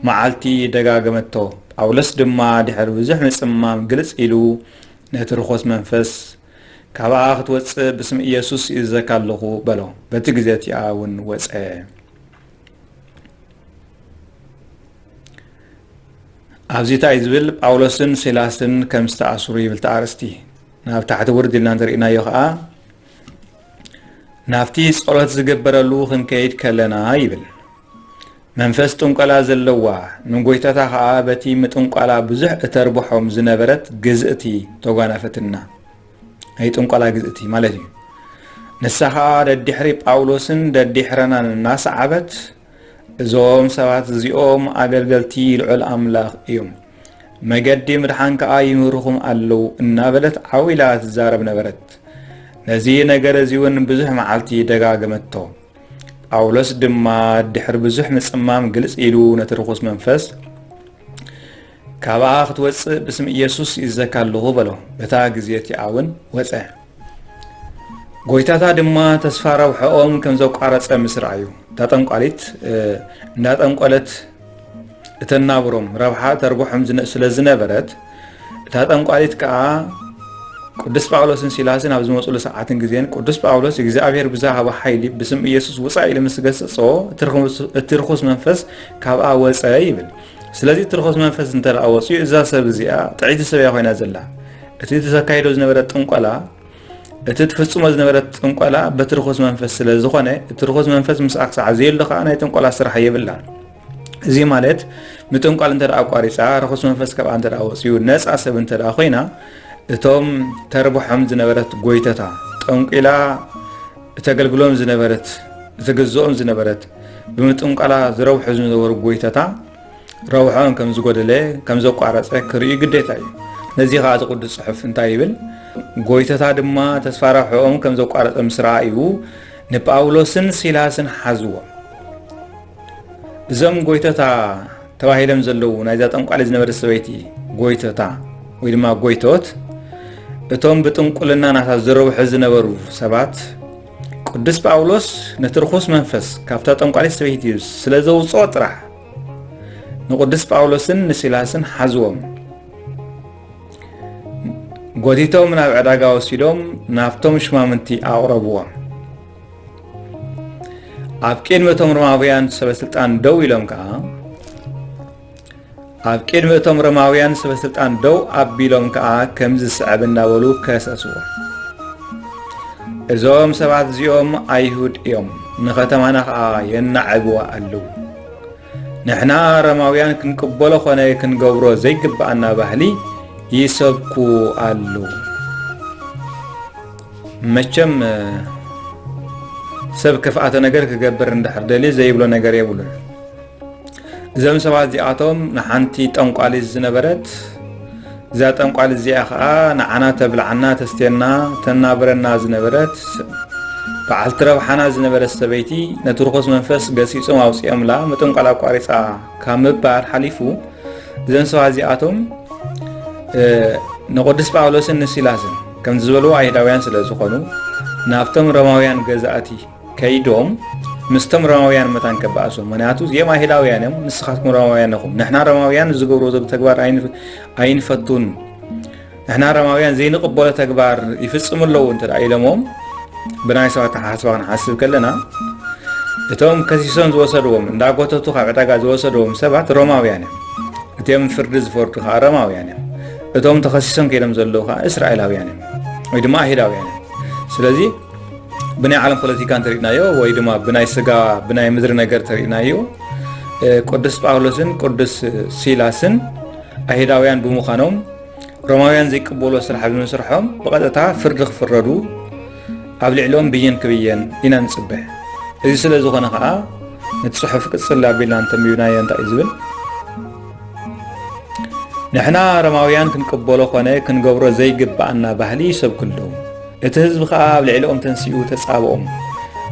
መዓልቲ ደጋገመቶ። ጳውሎስ ድማ ድሕሪ ብዙሕ ምጽማም ግልጽ ኢሉ ነቲ ርኹስ መንፈስ፣ "ካብኣ ክትወጽእ ብስም ኢየሱስ ይእዘካ ኣለኹ" በሎ። በቲ ግዜ እቲኣ እውን ወጸ። ኣብዚ እንታይ ዝብል ጳውሎስን ሲላስን ከም ዝተኣስሩ ይብል እቲ ኣርእስቲ። ናብ ታሕቲ ውርድ ኢልና እንተሪእናዮ ኸዓ፣ ናብቲ ጸሎት ዝግበረሉ ክንከይድ ከለና ይብል። መንፈስ ጥንቆላ ዘለዋ፣ ንጎይታታ ኸዓ በቲ ምጥንቋላ ብዙሕ እተርብሖም ዝነበረት ግዝእቲ ተጓናፈትና። ናይ ጥንቆላ ግዝእቲ ማለት እዩ። ንሳ ኸዓ ደድሕሪ ጳውሎስን ደድሕረናን እናሰዓበት፣ "እዞም ሰባት እዚኦም ኣገልገልቲ ልዑል ኣምላኽ እዮም፣ መገዲ ምድሓን ከኣ ይምህርኹም ኣለዉ" እናበለት ዓው ኢላ ትዛረብ ነበረት። ነዚ ነገር እዚ እውን ብዙሕ መዓልቲ ደጋገመቶ። ጳውሎስ ድማ ድሕሪ ብዙሕ ምጽማም ግልጽ ኢሉ ነቲ ርኹስ መንፈስ፣ "ካብኣ ክትወጽእ ብስም ኢየሱስ ይእዘካ ኣለኹ" በሎ። በታ ግዜ እቲኣ እውን ወጸ። ጎይታታ ድማ ተስፋ ረብሐኦም ከም ዘቋረጸ ምስ ረኣዩ፣ እታ ጠንቋሊት፣ እ፣ እንዳጠንቆለት እተናብሮም ረብሓ ተርብሖም ዝነ-፣ ስለ ዝነበረት፣ እታ ጠንቋሊት ከኣ ቅዱስ ጳውሎስን ሲላስን ኣብ ዝመጹሉ ሰዓትን ግዜን፣ ቅዱስ ጳውሎስ እግዚኣብሔር ብዝሃቦ ሓይሊ ብስም ኢየሱስ ውጻእ ኢሉ ምስ ገሰጾ፣ እቲ ርኹስ፣ እቲ ርኹስ መንፈስ ካብኣ ወጸ ይብል። ስለዚ እቲ ርኹስ መንፈስ እንተ ደኣ ወጺኡ፣ እዛ ሰብ እዚኣ ጥዕይቲ ሰብ እያ ኮይና ዘላ። እቲ ተካይዶ ዝነበረ ጥንቆላ፣ እቲ ትፍጽሞ ዝነበረት ጥንቆላ በቲ ርኹስ መንፈስ ስለ ዝኾነ፣ እቲ ርኹስ መንፈስ ምስኣ ክሳዕ ዘየሎ ከኣ ናይ ጥንቆላ ስራሕ የብላን። እዚ ማለት፣ ምጥንቋል እንተ ደኣ ኣቋሪጻ፣ ርኹስ መንፈስ ካብኣ እንተ ደኣ ወጺኡ፣ ነጻ ሰብ እንተ ደኣ ኮይና፣ እቶም ተርብሖም ዝነበረት ጎይተታ፣ ጠንቂላ እተገልግሎም ዝነበረት፣ እትግዝኦም ዝነበረት፣ ብምጥንቆላ ዝረብሑ ዝነበሩ ጎይተታ፣ ረብሖም ከም ዝጎደለ፣ ከም ዘቋረጸ ክርእዩ ግዴታ እዩ። ነዚ ኸኣ እቲ ቅዱስ ጽሑፍ እንታይ ይብል? "ጎይተታ ድማ ተስፋ ረብሕኦም ከም ዘቋረጸ ምስ ረኣዩ፣ ንጳውሎስን ሲላስን ሓዝዎም።" እዞም ጎይተታ ተባሂሎም ዘለዉ ናይዛ ጠንቋሊ ዝነበረት ሰበይቲ ጎይተታ ወይ ድማ ጎይቶት፣ እቶም ብጥንቁልና ናታ ዝረብሑ ዝነበሩ ሰባት፣ ቅዱስ ጳውሎስ ነቲ ርኹስ መንፈስ ካብታ ጠንቋሊት ሰበይቲ ስለ ዘውጽኦ ጥራሕ፣ ንቅዱስ ጳውሎስን ንሲላስን ሓዝዎም፣ ጎቲቶም ናብ ዕዳጋ ወሲዶም ናብቶም ሽማምንቲ ኣቕረብዎም። ኣብ ቅድሚ እቶም ሮማውያን ሰበስልጣን ደው ኢሎም ከኣ፣ ኣብ ቅድሚ እቶም ሮማውያን ሰበስልጣን ደው ኣቢሎም ከኣ ከምዚ ዝስዕብ እናበሉ ከሰስዎ። "እዞም ሰባት እዚኦም ኣይሁድ እዮም፣ ንኸተማና ኸኣ የናዕብዋ ኣለዉ። ንሕና ሮማውያን ክንቅበሎ ኾነ ክንገብሮ ዘይግብኣና ባህሊ ይሰብኩ ኣለዉ።" መቸም፣ ሰብ ክፍኣተ ነገር ክገብር እንድሕር ደልዩ ዘይብሎ ነገር የብሉን። እዞም ሰባት እዚኣቶም ንሓንቲ ጠንቋሊት ዝነበረት፣ እዛ ጠንቋሊት እዚኣ ኸኣ ንዓና ተብልዓና፣ ተስትየና፣ ተናብረና ዝነበረት፣ በዓልቲ ረብሓና ዝነበረት ሰበይቲ፣ ነቲ ርኹስ መንፈስ ገሲጾም ኣውጺኦምላ፣ ምጥንቋል ኣቋሪጻ ካብ ምባል ሓሊፉ፣ እዞም ሰባት እዚኣቶም፣ እ፣ ንቅዱስ ጳውሎስን ንሲላስን፣ ከምዚ ዝበልዎ ኣይሁዳውያን ስለ ዝኾኑ፣ ናብቶም ሮማውያን ገዛእቲ ከይዶም ምስቶም ሮማውያን መታን ከባእሶም። ምኽንያቱ እዚኦም ኣይሁዳውያን እዮም፣ ንስኻትኩም ሮማውያን ኢኹም። ንሕና ሮማውያን ዝገብርዎ ዘሎ ተግባር ኣይንፍ-፣ ኣይንፈቱን። ንሕና ሮማውያን ዘይንቕበሎ ተግባር ይፍጽሙ ኣለዉ እንተ ደኣ ኢሎሞም፣ ብናይ ሰባት ኣተሓሳስባ ክንሓስብ ከለና፣ እቶም ከሲሶም ዝወሰድዎም፣ እንዳጎተቱ ካብ ዕዳጋ ዝወሰድዎም ሰባት ሮማውያን እዮም። እቲኦም ፍርዲ ዝፈርዱ ከኣ ሮማውያን እዮም። እቶም ተኸሲሶም ከይዶም ዘለዉ ከኣ እስራኤላውያን እዮም፣ ወይ ድማ ኣይሁዳውያን እዮም። ስለዚ ብናይ ዓለም ፖለቲካ እንተሪእናዮ፣ ወይ ድማ ብናይ ስጋ፣ ብናይ ምድሪ ነገር እንተሪእናዮ፣ እ፣ ቅዱስ ጳውሎስን ቅዱስ ሲላስን ኣይሁዳውያን ብምዃኖም፣ ሮማውያን ዘይቅበሎ ስራሕ ብምስርሖም ብቐጥታ ፍርዲ ክፍረዱ፣ ኣብ ልዕሊኦም ብይን ክብየን ኢና ንጽበ። እዚ ስለ ዝኾነ ኸኣ፣ ነቲ ጽሑፍ ቅጽል ኣቢልና እንተንቢብናዮ እንታይ እዩ ዝብል? "ንሕና ሮማውያን ክንቅበሎ ኾነ ክንገብሮ ዘይግብኣና ባህሊ ይሰብኩ ኣለዉ። እቲ ህዝቢ ኸኣ ኣብ ልዕሊኦም ተንሲኡ ተጻብኦም።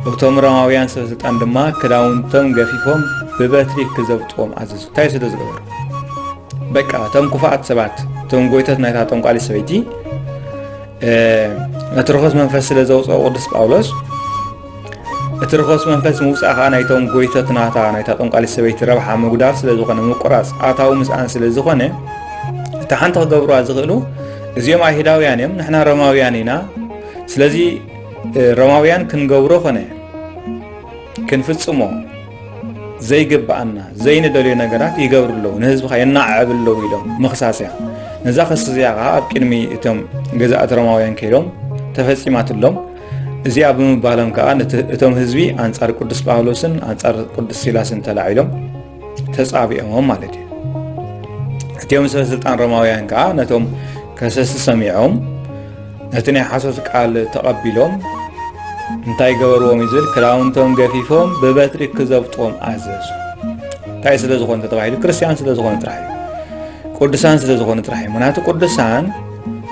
እቶም ሮማውያን ሰበ ስልጣን ድማ ክዳውንቶም ገፊፎም ብበትሪ ክዘብጥዎም ኣዘዙ።" እንታይ ስለ ዝገበሩ? በቃ፣ እቶም ክፉኣት ሰባት፣ እቶም ጎይቶት ናይታ ጠንቋሊት ሰበይቲ፣ እ፣ ነቲ ርኹስ መንፈስ ስለ ዘውጽኦ ቅዱስ ጳውሎስ፣ እቲ ርኹስ መንፈስ ምውጻእ ከኣ ናይቶም ጎይቶት ናታ፣ ናይታ ጠንቋሊት ሰበይቲ ረብሓ ምጉዳል ስለ ዝኾነ፣ ምቁራጽ ኣታዊ ምስኣን ስለ ዝኾነ፣ እታ ሓንቲ ክገብሩዋ ዝኽእሉ፣ እዚኦም ኣይሁዳውያን እዮም፣ ንሕና ሮማውያን ኢና። ስለዚ፣ እ፣ ሮማውያን ክንገብሮ ኾነ ክንፍጽሞ፣ ዘይግብኣና ዘይንደልዮ ነገራት ይገብሩ ኣለዉ፣ ንህዝብኻ የናዕዕብ ኣለዉ ኢሎም ምኽሳስ እያ። ነዛ ክሲ እዚኣ ኸዓ ኣብ ቅድሚ እቶም ገዛእቲ ሮማውያን ከይዶም ተፈጺማትሎም። እዚኣ ብምባሎም ከኣ ነቲ-፣ እቶም ህዝቢ ኣንጻር ቅዱስ ጳውሎስን ኣንጻር ቅዱስ ሲላስን ተላዒሎም ተጻቢኦሞም ማለት እዩ። እቲኦም ሰበ ስልጣን ሮማውያን ከኣ ነቶም ከሰስቲ ሰሚዖም ነቲ ናይ ሓሶት ቃል ተቐቢሎም እንታይ ገበርዎም እዩ ዝብል፣ ክዳውንቶም ገፊፎም ብበትሪ ክዘብጥዎም ኣዘዙ። እንታይ ስለ ዝኾኑ ተባሂሉ? ክርስትያን ስለ ዝኾኑ ጥራሕ እዩ። ቅዱሳን ስለ ዝኾኑ ጥራሕ እዩ። ምኽንያቱ ቅዱሳን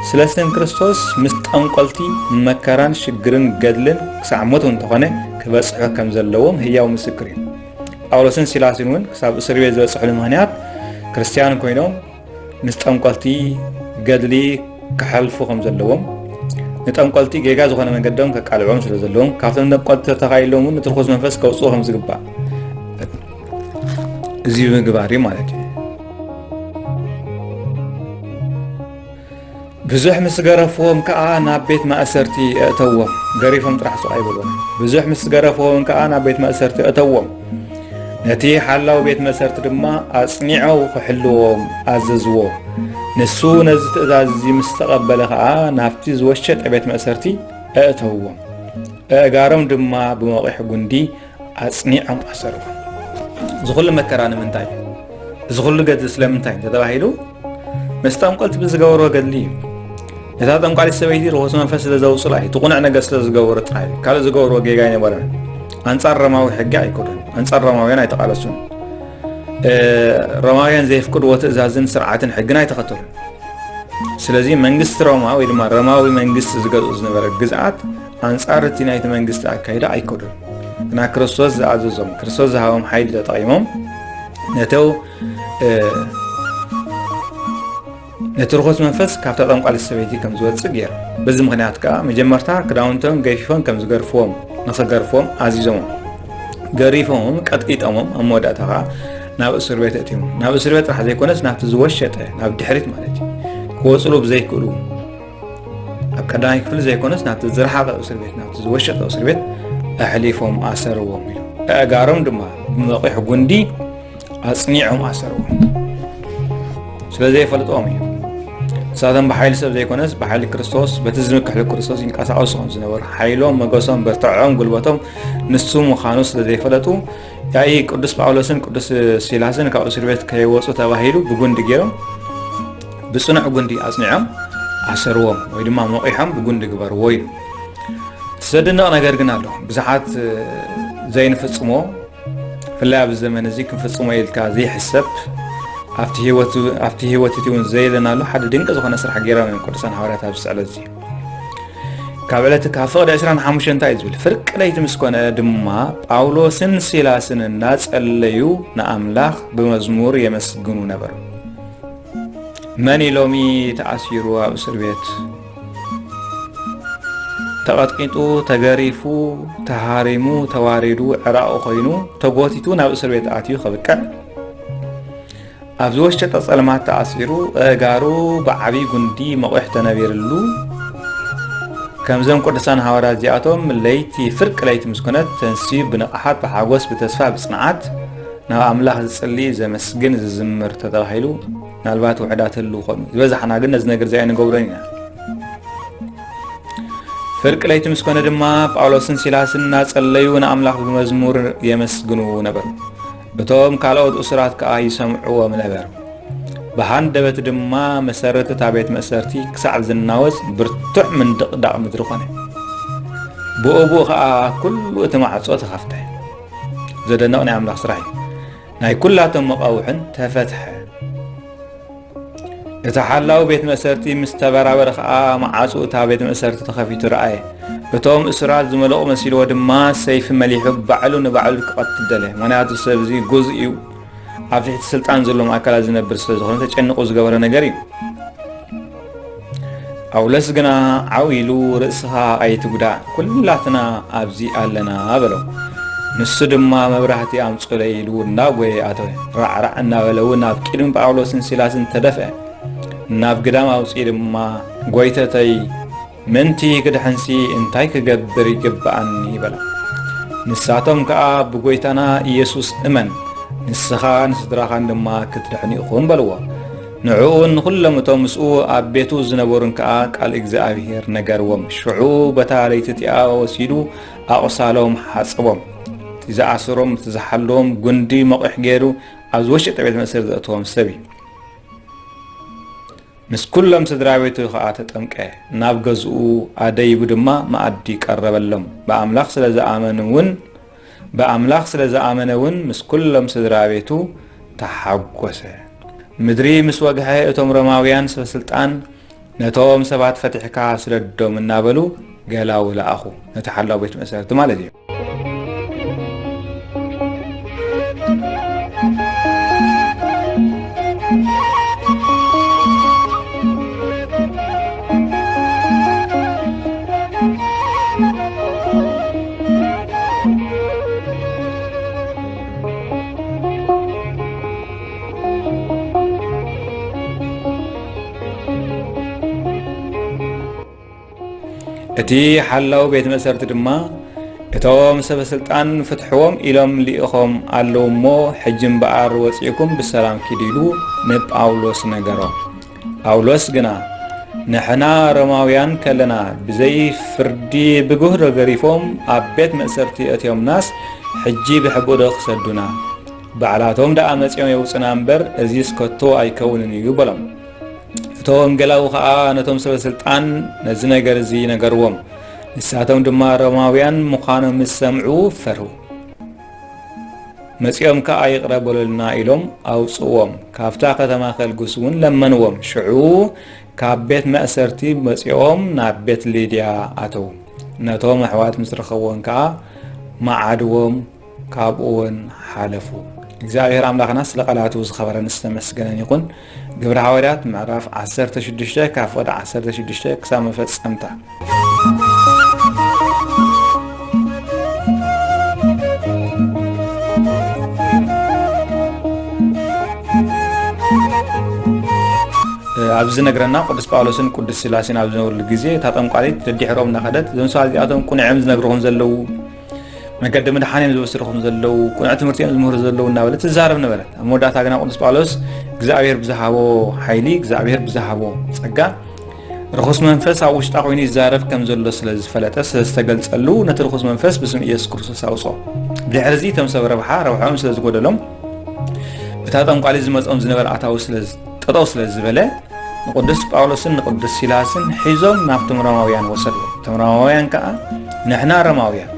ስለ ስም ክርስቶስ ምስ ጠንቆልቲ መከራን ሽግርን ገድልን ክሳዕ ሞት እውን እንተኾነ ክበጽሑ ከም ዘለዎም ህያው ምስክር እዩ። ጳውሎስን ሲላስን እውን ክሳብ እስር ቤት ዝበጽሕሉ ምኽንያት ክርስትያን ኮይኖም ምስ ጠንቆልቲ ገድሊ ክሓልፉ ከም ዘለዎም፣ ንጠንቆልቲ ጌጋ ዝኾነ መንገዶም ከቃልዕዎም ስለ ዘለዎም፣ ካብቶም ጠንቆልቲ ተተኻኢሎም እውን እቲ ርኹስ መንፈስ ከውጽኡ ከም ዝግባእ እዚ ብምግባር እዩ ማለት እዩ። ብዙሕ ምስ ገረፍዎም ከኣ ናብ ቤት ማእሰርቲ እእተዎም። ገሪፎም ጥራሕ ስቕ ኣይበልዎም። ብዙሕ ምስ ገረፍዎም ከኣ ናብ ቤት ማእሰርቲ እእተዎም። ነቲ ሓላው ቤት ማእሰርቲ ድማ ኣጽኒዖም ክሕልዎም ኣዘዝዎ። ንሱ ነዚ ትእዛዝ እዚ ምስ ተቐበለ ከኣ ናብቲ ዝወሸጠ ቤት ማእሰርቲ እእተዎም። ኣእጋሮም ድማ ብመቑሕ ጉንዲ ኣጽኒዖም ኣሰርዎ። እዚ ኩሉ መከራ ንምንታይ? እዚ ኩሉ ገድሊ ስለምንታይ እንተተባሂሉ፣ ምስ ጠንቆልቲ ብዝገበርዎ ገድሊ እዩ። ነታ ጠንቋሊት ሰበይቲ ርኹስ መንፈስ ስለ ዘውጽላ እዩ። እቲ ቁኑዕ ነገር ስለ ዝገበሩ ጥራይ እዩ። ካልእ ዝገበርዎ ጌጋ ኣይነበረን። ኣንጻር ሮማዊ ሕጊ ኣይኮኑን። ኣንጻር ሮማውያን ኣይተቓለሱን። እ፣ ሮማውያን ዘየፍቅድዎ ትእዛዝን ስርዓትን ሕግን ኣይተኸተሉን። ስለዚ መንግስቲ ሮማ ወይ ድማ ሮማዊ መንግስቲ ዝገዝኦ ዝነበረ ግዝኣት ኣንጻር እቲ ናይቲ መንግስቲ ኣካይዳ ኣይከዱን። ግና ክርስቶስ ዝኣዘዞም፣ ክርስቶስ ዝሃቦም ሓይሊ ተጠቒሞም ነተው፣ እ፣ ነቲ ርኹስ መንፈስ ካብታ ጠንቋሊት ሰበይቲ ከም ዝወጽእ ገይሮም። በዚ ምኽንያት ከኣ መጀመርታ ክዳውንቶም ገፊፎም ከም ዝገርፍዎም፣ ንኽገርፍዎም ኣዚዞሞም። ገሪፎሞም፣ ቀጥቂጦሞም፣ ኣብ መወዳእታ ከኣ ናብ እስር ቤት ኣእትዮሞም። ናብ እስር ቤት ጥራሕ ዘይኮነስ ናብቲ ዝወሸጠ፣ ናብ ድሕሪት ማለት እዩ፣ ክወጽሉ ብዘይክእሉ ኣብ ቀዳማይ ክፍሊ ዘይኮነስ ናብቲ ዝረሓቐ እስር ቤት፣ ናብቲ ዝወሸጠ እስር ቤት ኣሕሊፎም ኣሰርዎም ኢሉ። ኣእጋሮም ድማ ብመቑሕ ጉንዲ ኣጽኒዖም ኣሰርዎም። ስለ ዘይፈልጦም እዩ። ንሳቶም ብሓይሊ ሰብ ዘይኮነስ ብሓይሊ ክርስቶስ፣ በቲ ዝምክሕሉ ክርስቶስ ይንቀሳቐሱ ከም ዝነበሩ፣ ሓይሎም፣ መገሶም፣ ብርትዖም፣ ጉልበቶም ንሱ ምዃኑ ስለ ዘይፈለጡ፣ ያኢ ቅዱስ ጳውሎስን ቅዱስ ሲላስን ካብ እስር ቤት ከይወጹ ተባሂሉ ብጉንዲ ገይሮም ብጽኑዕ ጉንዲ ኣጽኒዖም ኣሰርዎም፣ ወይ ድማ መቒሖም ብጉንዲ ግበርዎ ኢሉ። እቲ ዘደንቕ ነገር ግን ኣሎ። ብዙሓት፣ እ፣ ዘይንፍጽሞ፣ ብፍላይ ኣብዚ ዘመን እዚ ክንፍጽሞ ኢልካ ዘይሕሰብ፣ ኣብቲ ህይወት፣ ኣብቲ ህይወት እቲ እውን ዘየለናሉ ሓደ ድንቂ ዝኾነ ስራሕ ገይሮም እዮም ቅዱሳን ሃዋርያት ኣብዚ ስዕለት እዚ። ካብ ዕለት፣ ካብ ፍቕዲ ዕስራን ሓሙሽተን እንታይ እዩ ዝብል? ፍርቂ ለይቲ ምስ ኮነ ድማ ጳውሎስን ሲላስን እናጸለዩ ንኣምላኽ ብመዝሙር የመስግኑ ነበሩ። መን እዩ ሎሚ ተኣሲሩ ኣብ እስር ቤት? ተቐጥቂጡ፣ ተገሪፉ፣ ተሃሪሙ፣ ተዋሪዱ፣ ዕራቑ ኮይኑ፣ ተጎቲቱ ናብ እስር ቤት ኣትዩ ከብቅዕ፣ ኣብ ዝወሸጠ ጸልማት ተኣሲሩ፣ ኣእጋሩ ብዓቢ ጉንዲ መቑሕ ተነቢርሉ፣ ከምዞም ቅዱሳን ሃዋርያት እዚኣቶም ለይቲ ፍርቂ ለይቲ ምስ ኮነት ተንስዩ ብንቕሓት፣ ብሓጎስ፣ ብተስፋ፣ ብጽንዓት ናብ ኣምላኽ ዝጽሊ፣ ዘመስግን፣ ዝዝምር ተተባሂሉ ምናልባት ውሑዳት ህልው ይኾኑ። ዝበዛሕና ግን ነዚ ነገር እዚ ኣይንገብሮን ኢና። ፍርቂ ለይቲ ምስ ኮነ ድማ ጳውሎስን ሲላስን እናጸለዩ ንኣምላኽ ብመዝሙር የመስግኑ ነበሩ። እቶም ካልኦት እሱራት ከኣ ይሰምዕዎም ነበሩ። ብሃንደበት ድማ መሰረት እታ ቤት መእሰርቲ ክሳዕ ዝናወጽ ብርቱዕ ምንድቕዳቕ ምድሪ ኮነ። ብኡ ብኡ ኸኣ ኩሉ እቲ ማዕጾ ተኸፍተ። ዘደንቕ ናይ ኣምላኽ ስራሕ እዩ። ናይ ኩላቶም መቓውሕን ተፈትሐ። እቲ ሓላው ቤት መእሰርቲ ምስ ተበራበረ ኸኣ፣ መዓጹ እታ ቤት መእሰርቲ ተኸፊቱ ረኣየ። እቶም እሱራት ዝመለቑ መሲልዎ ድማ፣ ሰይፊ መሊሑ ባዕሉ ንባዕሉ ክቐትል ደለየ። ምኽንያቱ ሰብ እዚ ግዙእ እዩ፣ ኣብ ትሕቲ ስልጣን ዘሎም ኣካላት ዝነብር ስለ ዝኾነ፣ ተጨኒቑ ዝገበሮ ነገር እዩ። ጳውሎስ ግና ዓው ኢሉ፣ "ርእስኻ ኣይትጉዳእ፣ ኩላትና ኣብዚ ኣለና" በሎ። ንሱ ድማ፣ "መብራህቲ ኣምጹለይ" ኢሉ እናጎየ ኣተወ። ራዕራዕ እናበለ እውን ኣብ ቅድሚ ጳውሎስን ሲላስን ተደፍአ። ናብ ግዳም ኣውጺኡ ድማ፣ "ጐይተተይ፣ ምእንቲ ክድሕንሲ እንታይ ክገብር ይግብኣኒ?" በላ። ንሳቶም ከኣ፣ "ብጎይታና ኢየሱስ እመን፣ ንስኻ ንስድራኻን ድማ ክትድሕኑ ኢኹም" በልዎ። ንዕኡን ንኹሎም እቶም ምስኡ ኣብ ቤቱ ዝነበሩን ከኣ ቃል እግዚኣብሔር ነገርዎም። ሽዑ በታ ለይቲ እቲኣ ወሲዱ ኣቑሳሎም ሓጸቦም። እቲ ዝኣሰሮም፣ እቲ ዝሓለዎም ጉንዲ መቑሕ ገይሩ ኣብ ዝወሸጠ ቤት መእሰርቲ ዘእተዎም ሰብ እዩ። ምስ ኩሎም ስድራ ቤቱ ኸኣ ተጠምቀ። ናብ ገዝኡ ኣደይቡ ድማ መኣዲ ቀረበሎም። ብኣምላኽ ስለ ዝኣመኑ እውን፣ ብኣምላኽ ስለ ዝኣመነ እውን ምስ ኩሎም ስድራ ቤቱ ተሓጎሰ። ምድሪ ምስ ወግሐ እቶም ሮማውያን ሰበ ስልጣን ነቶም ሰባት ፈቲሕካ ስደዶም እናበሉ ገላው ለኣኹ። ነቲ ሓላው ቤት መእሰርቲ ማለት እዩ። እቲ ሓላው ቤት መእሰርቲ ድማ፣ "እቶም ሰበ ስልጣን ፍትሕዎም ኢሎም ልኢኾም ኣለዉ እሞ፣ ሕጂ እምበኣር ወጺእኩም ብሰላም ኪዱ" ኢሉ ንጳውሎስ ነገሮ። ጳውሎስ ግና፣ "ንሕና ሮማውያን ከለና፣ ብዘይ ፍርዲ ብጉህ ተገሪፎም ኣብ ቤት መእሰርቲ ኣእትዮምናስ፣ ሕጂ ብሕቡእ ዶ ክሰዱና? ባዕላቶም ደኣ መጺኦም የውጽና እምበር፣ እዚስ ከቶ ኣይከውንን እዩ" በሎም። እቶም ገላዉ ኸኣ ነቶም ሰበ ስልጣን ነዚ ነገር እዚ ነገርዎም። ንሳቶም ድማ ሮማውያን ምዃኖም ምስ ሰምዑ ፈርሁ። መጺኦም ከኣ "ይቕረ በሉልና" ኢሎም ኣውጽእዎም። ካብታ ከተማ ከልግሱ እውን ለመንዎም። ሽዑ ካብ ቤት መእሰርቲ መጺኦም ናብ ቤት ሊድያ ኣተዉ። ነቶም ኣሕዋት ምስ ረኸብዎም ከኣ መዓድዎም ካብኡ እውን ሓለፉ። እግዚኣብሔር ኣምላኽና ስለ ቃላቱ ዝኸበረን ዝተመስገነን ይኹን። ግብረ ሃዋርያት ምዕራፍ ዓሰርተ ሽዱሽተ ካብ ፍቕዲ ዓሰርተ ሽዱሽተ ክሳብ መፈጸምታ። ኣብዚ ዝነግረና ቅዱስ ጳውሎስን ቅዱስ ሲላስን ኣብ ዝነበሩሉ ግዜ እታ ጠንቋሊት ደድሕሮም እናኸደት፣ "እዞም ሰባት እዚኣቶም ቅኑዕ እዮም ዝነግርኹም ዘለዉ፣ መገዲ ምድሓን እዮም ዝወስድኹም ዘለዉ፣ ቅኑዕ ትምህርቲ እዮም ዝምህሩ ዘለዉ" እናበለት ትዛረብ ነበረት። ኣብ መወዳእታ ግና ቅዱስ ጳውሎስ እግዚኣብሔር ብዝሃቦ ሓይሊ፣ እግዚኣብሔር ብዝሃቦ ጸጋ፣ ርኹስ መንፈስ ኣብ ውሽጣ ኮይኑ ይዛረብ ከም ዘሎ ስለ ዝፈለጠ፣ ስለ ዝተገልጸሉ፣ ነቲ ርኹስ መንፈስ ብስም ኢየሱስ ክርስቶስ ኣውጽኦ። ብድሕሪ እዚ እቶም ሰብ ረብሓ፣ ረብሓኦም ስለ ዝጎደሎም፣ እታ ጠንቋሊ ዝመጾም ዝነበረ ኣታዊ ስለ ዝ-፣ ጠጠው ስለ ዝበለ፣ ንቅዱስ ጳውሎስን ንቅዱስ ሲላስን ሒዞም ናብቶም ሮማውያን ወሰድዎም። እቶም ሮማውያን ከኣ፣ "ንሕና ሮማውያን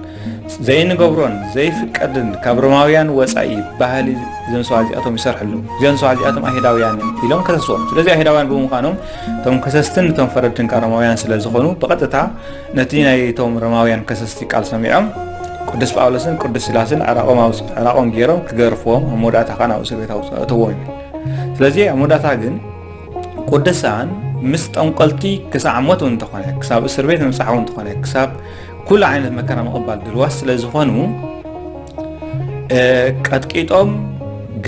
ዘይንገብሮን ዘይፍቀድን ካብ ሮማውያን ወጻኢ ባህሊ እዞም ሰባት እዚኣቶም ይሰርሑ ኣለዉ። እዞም ሰባት እዚኣቶም ኣይሁዳውያን እዮም" ኢሎም ከሰስዎም። ስለዚ ኣይሁዳውያን ብምዃኖም፣ እቶም ከሰስትን እቶም ፈረድትን ከኣ ሮማውያን ስለ ዝኾኑ፣ ብቐጥታ ነቲ ናይቶም ሮማውያን ከሰስቲ ቃል ሰሚዖም፣ ቅዱስ ጳውሎስን ቅዱስ ሲላስን ዕራቖም ኣውጽ-፣ ዕራቖም ገይሮም ክገርፍዎም፣ ኣብ መወዳእታ ከኣ ናብ እስር ቤት ኣውጽ-፣ ኣእተዎም እዩ። ስለዚ ኣብ መወዳእታ ግን ቅዱሳን ምስ ጠንቆልቲ ክሳዕ ሞት እውን እንተኾነ፣ ክሳብ እስር ቤት ምብጻሕ እውን እንተኾነ፣ ክሳብ ኩሉ ዓይነት መከራ ምቕባል ድልዋት ስለ ዝኾኑ፣ እ፣ ቀጥቂጦም፣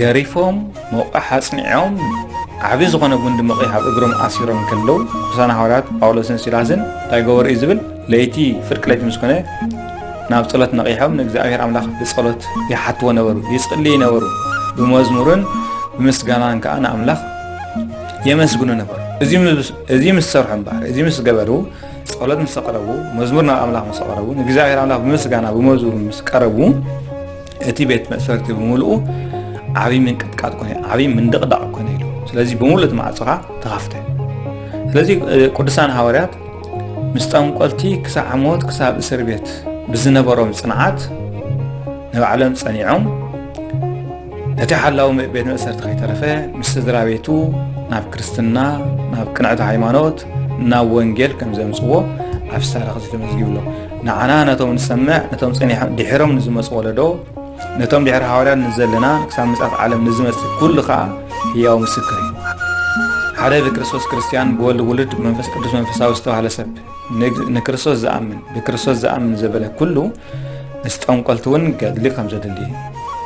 ገሪፎም፣ መቑሕ ኣጽኒዖም፣ ዓቢ ዝኾነ ጉንዲ መቑሕ ኣብ እግሮም ኣሲሮም እንከለዉ፣ ቅዱሳን ሃዋርያት ጳውሎስን ሲላስን እንታይ ገበሩ እዩ ዝብል፣ ለይቲ፣ ፍርቂ ለይቲ ምስ ኮነ፣ ናብ ጸሎት ነቒሖም፣ ንእግዚኣብሔር ኣምላኽ ብጸሎት ይሓትዎ ነበሩ፣ ይጽልዩ ነበሩ። ብመዝሙርን ብምስጋናን ከኣ ንኣምላኽ የመስግኑ ነበሩ። እዚ ምስ፣ እዚ ምስ ሰርሑ እምበኣር፣ እዚ ምስ ገበሩ፣ ጸሎት ምስ ኣቕረቡ፣ መዝሙር ናብ ኣምላኽ ምስ ኣቕረቡ፣ ንእግዚኣብሔር ኣምላኽ ብምስጋና ብመዝሙር ምስ ቀረቡ፣ እቲ ቤት መእሰርቲ ብምሉኡ ዓብዪ ምንቅጥቃጥ ኮነ፣ ዓብዪ ምንድቕዳቕ ኮነ ኢሉ። ስለዚ ብምሉእ እቲ ማዕጾ ኸኣ ተኸፍተ። ስለዚ፣ እ፣ ቅዱሳን ሃዋርያት ምስ ጠንቆልቲ ክሳዕ ሞት፣ ክሳብ እስር ቤት ብዝነበሮም ጽንዓት ንባዕሎም ጸኒዖም፣ ነቲ ሓላዊ ቤት መእሰርቲ ከይተረፈ ምስ ስድራ ቤቱ ናብ ክርስትና፣ ናብ ቅንዕቲ ሃይማኖት፣ ናብ ወንጌል ከም ዘምጽዎ ኣብ ታሪኽ እዚ ተመዝጊቡ ኣሎ። ንዓና ነቶም ንሰምዕ፣ ነቶም ጸኒሖም ድሒሮም ንዝመጹ ወለዶ፣ ነቶም ድሕሪ ሃዋርያት ንዘለና ክሳብ ምጽኣት ዓለም ንዝመጽእ ኩሉ ኸኣ ህያው ምስክር እዩ። ሓደ ብክርስቶስ ክርስትያን፣ ብወልድ ውሉድ፣ ብመንፈስ ቅዱስ መንፈሳዊ ዝተባህለ ሰብ፣ ንግ-፣ ንክርስቶስ ዝኣምን፣ ብክርስቶስ ዝኣምን ዘበለ ኩሉ፣ ምስ ጠንቆልቲ እውን ገድሊ ከም ዘድሊ፣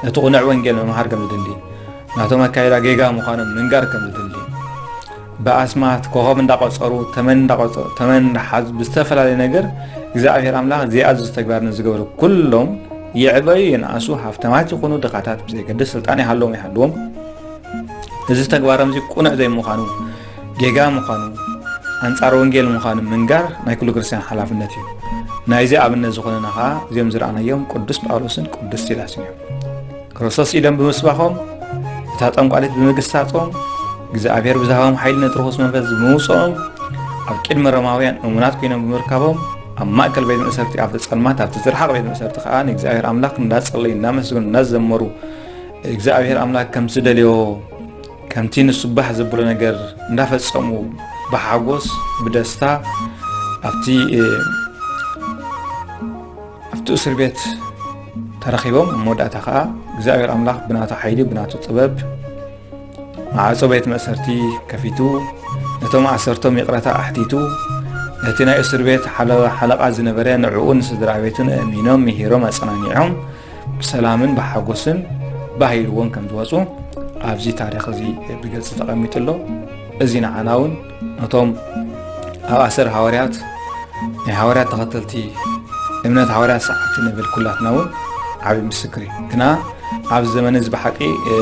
ነቲ ቅኑዕ ወንጌል ምምሃር ከም ዘድሊ፣ ናቶም ኣካይዳ ጌጋ ምዃኖም ምንጋር ከም ዘድሊ፣ ብኣስማት ኮኸብ እንዳቆጸሩ፣ ተመን እንዳቆጸሩ፣ ተመን እንዳሓዙ፣ ብዝተፈላለየ ነገር እግዚኣብሔር ኣምላኽ ዘይኣዘዞ ተግባር ንዝገበሩ ኩሎም ይዕበዩ ይንኣሱ፣ ሃብታማት ይኹኑ ድኻታት ብዘይገድስ፣ ስልጣን ይሃለዎም ይሃለዎም፣ እዚ ተግባሮም እዚ ቅኑዕ ዘይምዃኑ፣ ጌጋ ምዃኑ፣ ኣንጻር ወንጌል ምዃኑ ምንጋር ናይ ኩሉ ክርስትያን ሓላፍነት እዩ። ናይዚ ኣብነት ዝኾነና ኸኣ እዚኦም ዝረኣናዮም ቅዱስ ጳውሎስን ቅዱስ ሲላስን እዮም። ክርስቶስ ኢዶም ብምስባኾም፣ እታ ጠንቋሊት ብምግሳጾም፣ እግዚኣብሔር ብዝሃቦም ሓይሊ ነቲ ርኹስ መንፈስ ብምውጽኦም፣ ኣብ ቅድሚ ሮማውያን እሙናት ኮይኖም ብምርካቦም፣ ኣብ ማእከል ቤት መእሰርቲ ኣብቲ ጸልማት ኣብቲ ዝረሓቕ ቤት መእሰርቲ ከኣ ንእግዚኣብሔር ኣምላኽ እንዳጸለዩ፣ እንዳመስገኑ፣ እንዳዘመሩ፣ እግዚኣብሔር ኣምላኽ ከም ዝደልዮ፣ ከምቲ ንሱ ባህ ዘብሎ ነገር እንዳፈጸሙ፣ ብሓጎስ፣ ብደስታ ኣብቲ፣ እ፣ ኣብቲ እስር ቤት ተረኺቦም፣ ኣብ መወዳእታ ከኣ እግዚኣብሔር ኣምላኽ ብናቱ ሓይሊ፣ ብናቱ ጥበብ፣ ማዕጾ ቤት መእሰርቲ ከፊቱ፣ ነቶም ኣሰርቶም ይቕረታ ኣሕቲቱ፣ ነቲ ናይ እስር ቤት ሓለ-፣ ሓለቓ ዝነበረ ንዕኡ ንስድራ ቤቱን ኣእሚኖም፣ ምሂሮም፣ ኣጸናኒዖም፣ ብሰላምን ብሓጎስን ባህ ኢልዎም ከም ዝወጹ ኣብዚ ታሪኽ እዚ ብግልጺ ተቐሚጡ ኣሎ። እዚ ንዓና እውን ነቶም ኣብ ኣሰር ሃዋርያት፣ ናይ ሃዋርያት ተኸተልቲ፣ እምነት ሃዋርያት ሰዓብቲ ንብል ኩላትና እውን ዓቢ ምስክር እዩ። ግና ኣብዚ ዘመን እዚ ብሓቂ፣ እ፣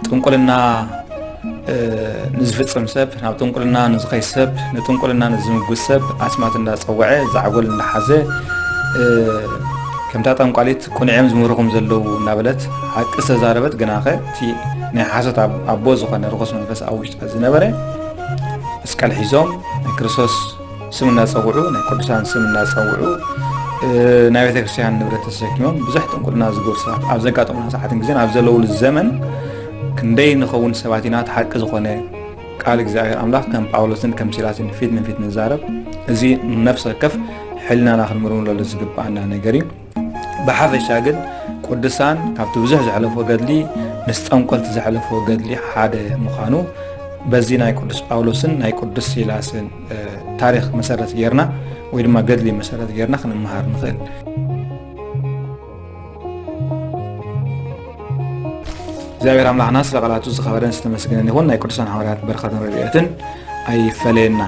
ጥንቁልና፣ እ፣ ንዝፍጽም ሰብ፣ ናብ ጥንቁልና ንዝኸይድ ሰብ፣ ንጥንቁልና ንዝምጉስ ሰብ ኣስማት እንዳጸወዐ፣ ዛዕጎል እንዳሓዘ፣ እ፣ ከምታ ጠንቋሊት ቅኑዕ እዮም ዝምህሩኹም ዘለዉ እናበለት ሓቂ ዝተዛረበት፣ ግናኸ እቲ ናይ ሓሶት ኣብ-፣ ኣቦ ዝኾነ ርኹስ መንፈስ ኣብ ውሽጣ ዝነበረ መስቀል ሒዞም ናይ ክርስቶስ ስም እናጸውዑ፣ ናይ ቅዱሳን ስም እናጸውዑ፣ እ፣ ናይ ቤተ ክርስቲያን ንብረት ተሰኪሞም ብዙሕ ጥንቁልና ዝገብሩ ሰባት ኣብ ዘጋጠሙና ሰዓትን ግዜን ኣብ ዘለውሉ ዘመን ክንደይ ንኸውን ሰባት ኢና? እቲ ሓቂ ዝኾነ ቃል እግዚኣብሔር ኣምላኽ ከም ጳውሎስን ከም ሲላስን ፊት ንፊት ንዛረብ። እዚ ነፍሲ ወከፍ ሕልናና ክንምርምረሉ ዝግብኣና ነገር እዩ። ብሓፈሻ ግን ቅዱሳን ካብቲ ብዙሕ ዘሕለፍዎ ገድሊ ምስ ጠንቆልቲ ዘሕለፍዎ ገድሊ ሓደ ምዃኑ በዚ ናይ ቅዱስ ጳውሎስን ናይ ቅዱስ ሲላስን፣ እ፣ ታሪኽ መሰረት ጌርና ወይ ድማ ገድሊ መሰረት ጌርና ክንመሃር ንኽእል። እግዚኣብሔር ኣምላኽና ስለ ቃላቱ ዝኸበረን ዝተመስገነን ይኹን። ናይ ቅዱሳን ሃዋርያት በረኸትን ረድኤትን ኣይፈለየና።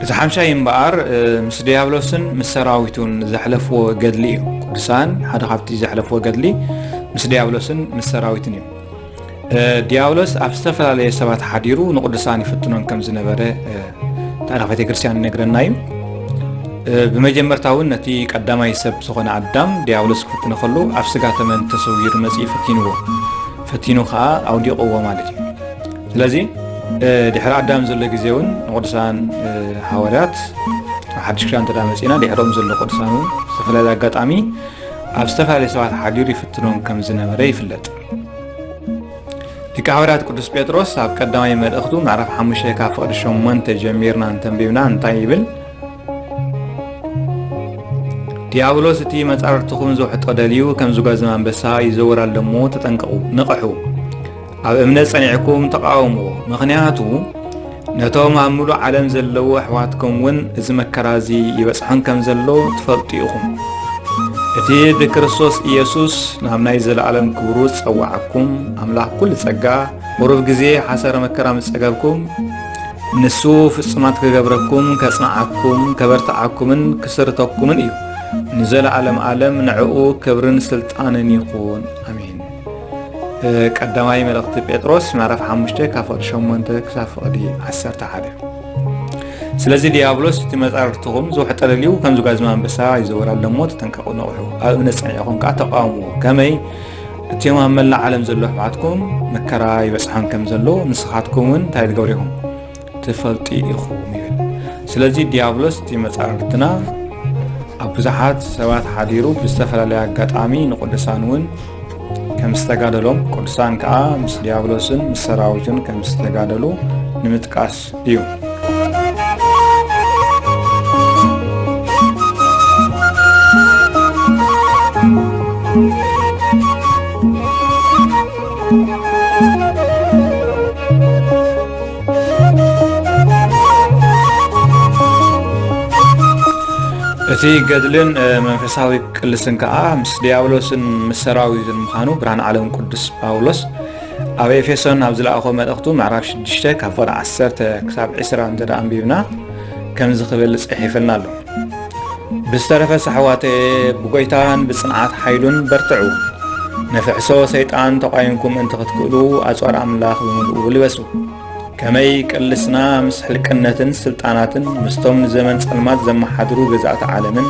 እቲ ሓምሻይ እምበኣር፣ እ፣ ምስ ዲያብሎስን ምስ ሰራዊቱን ዘሕለፍዎ ገድሊ እዩ። ቅዱሳን ሓደ ካብቲ ዘሕለፍዎ ገድሊ ምስ ዲያብሎስን ምስ ሰራዊቱን እዩ። እ፣ ዲያብሎስ ኣብ ዝተፈላለየ ሰባት ሓዲሩ ንቅዱሳን ይፍትኖም ከም ዝነበረ፣ እ፣ ታሪኽ ቤተ ክርስቲያን ይነግረና እዩ። እ፣ ብመጀመርታ እውን ነቲ ቀዳማይ ሰብ ዝኾነ ኣዳም ዲያብሎስ ክፍትኖ ከሎ ኣብ ስጋ ተመን ተሰዊሩ መጺኡ ፈቲንዎ። ፈቲኑ ከኣ ኣውዲቕዎ ማለት እዩ። ስለዚ፣ እ፣ ድሕሪ ኣዳም ዘሎ ግዜ እውን ንቅዱሳን፣ እ፣ ሃዋርያት ኣብ ሓድሽ ኪዳን እንተ ደኣ መጺእና፣ ድሕሮም ዘሎ ቅዱሳን እውን ዝተፈላለየ ኣጋጣሚ ኣብ ዝተፈላለየ ሰባት ሓዲሩ ይፍትኖም ከም ዝነበረ ይፍለጥ። ሊቀ ሃዋርያት ቅዱስ ጴጥሮስ ኣብ ቀዳማይ መልእኽቱ ምዕራፍ ሓሙሽተ ካብ ፍቕዲ ሸሞንተ ጀሚርና እንተንቢብና እንታይ ይብል? ዲያብሎስ እቲ መጻርርትኹም ዝውሕጦ ደልዩ ከም ዝጓዝም ኣንበሳ ይዘውር ኣሎ እሞ ተጠንቀቑ፣ ንቕሑ። ኣብ እምነት ጸኒዕኩም ተቓወምዎ። ምኽንያቱ ነቶም ኣብ ምሉእ ዓለም ዘለዉ ኣሕዋትኩም እውን እዚ መከራ እዚ ይበጽሖም ከም ዘሎ ትፈልጡ ኢኹም። እቲ ብክርስቶስ ኢየሱስ ናብ ናይ ዘለኣለም ክብሩ ዝጸውዓኩም ኣምላኽ ኩሉ ጸጋ፣ ቁሩብ ግዜ ሓሳረ መከራ ምስ ጸገብኩም፣ ንሱ ፍጹማት ክገብረኩም፣ ከጽንዓኩም፣ ከበርትዓኩምን ክስርተኩምን እዩ። ንዘለኣለም ኣለም ንዕኡ ክብርን ስልጣንን ይኹን። ኣሜን። እ፣ ቀዳማይ መልእኽቲ ጴጥሮስ ምዕራፍ ሓሙሽተ ካብ ፍቕዲ ሸሞንተ ክሳብ ፍቕዲ ዓሰርተ ሓደ። ስለዚ ዲያብሎስ እቲ መጻርርትኹም ዝውሕጠለልዩ ከም ዝጓዝሚ ኣንበሳ ይዘውር ኣሎ እሞ ተጠንቀቑ፣ ንቕሑ፣ ኣብ እምነት ጸኒዕኹም ከኣ ተቓወምዎ። ከመይ? እቲኦም ኣብ መላእ ዓለም ዘለዉ ኣሕዋትኩም መከራ ይበጽሖም ከም ዘሎ ንስኻትኩም እውን እንታይ ትገብሩ ኢኹም? ትፈልጡ ኢኹም ይብል። ስለዚ ዲያብሎስ እቲ መጻርርትና ኣብ ብዙሓት ሰባት ሓዲሩ ብዝተፈላለየ ኣጋጣሚ ንቅዱሳን እውን ከም ዝተጋደሎም፣ ቅዱሳን ከኣ ምስ ዲያብሎስን ምስ ሰራዊቱን ከም ዝተጋደሉ ንምጥቃስ እዩ። እቲ ገድልን መንፈሳዊ ቅልስን ከኣ ምስ ዲያብሎስን ምስ ሰራዊቱን ምዃኑ ብርሃን ዓለም ቅዱስ ጳውሎስ ኣብ ኤፌሶን ኣብ ዝለኣኾ መልእኽቱ ምዕራፍ ሽዱሽተ ካብ ፍቕዲ ዓሰርተ ክሳብ ዕስራ እንተ ደኣ ኣንቢብና ከምዚ ክብል ጽሒፍልና ኣሎ። ብዝተረፈ ኣሕዋተየ ብጎይታን ብጽንዓት ሓይሉን በርትዑ። ነፍሕሶ ሰይጣን ተቋይምኩም እንተ ክትክእሉ ኣጽዋር ኣምላኽ ብምልኡ ልበሱ። ከመይ ቅልስና ምስ ሕልቅነትን ስልጣናትን ምስቶም ንዘመን ጸልማት ዘመሓድሩ ገዛእቲ ዓለምን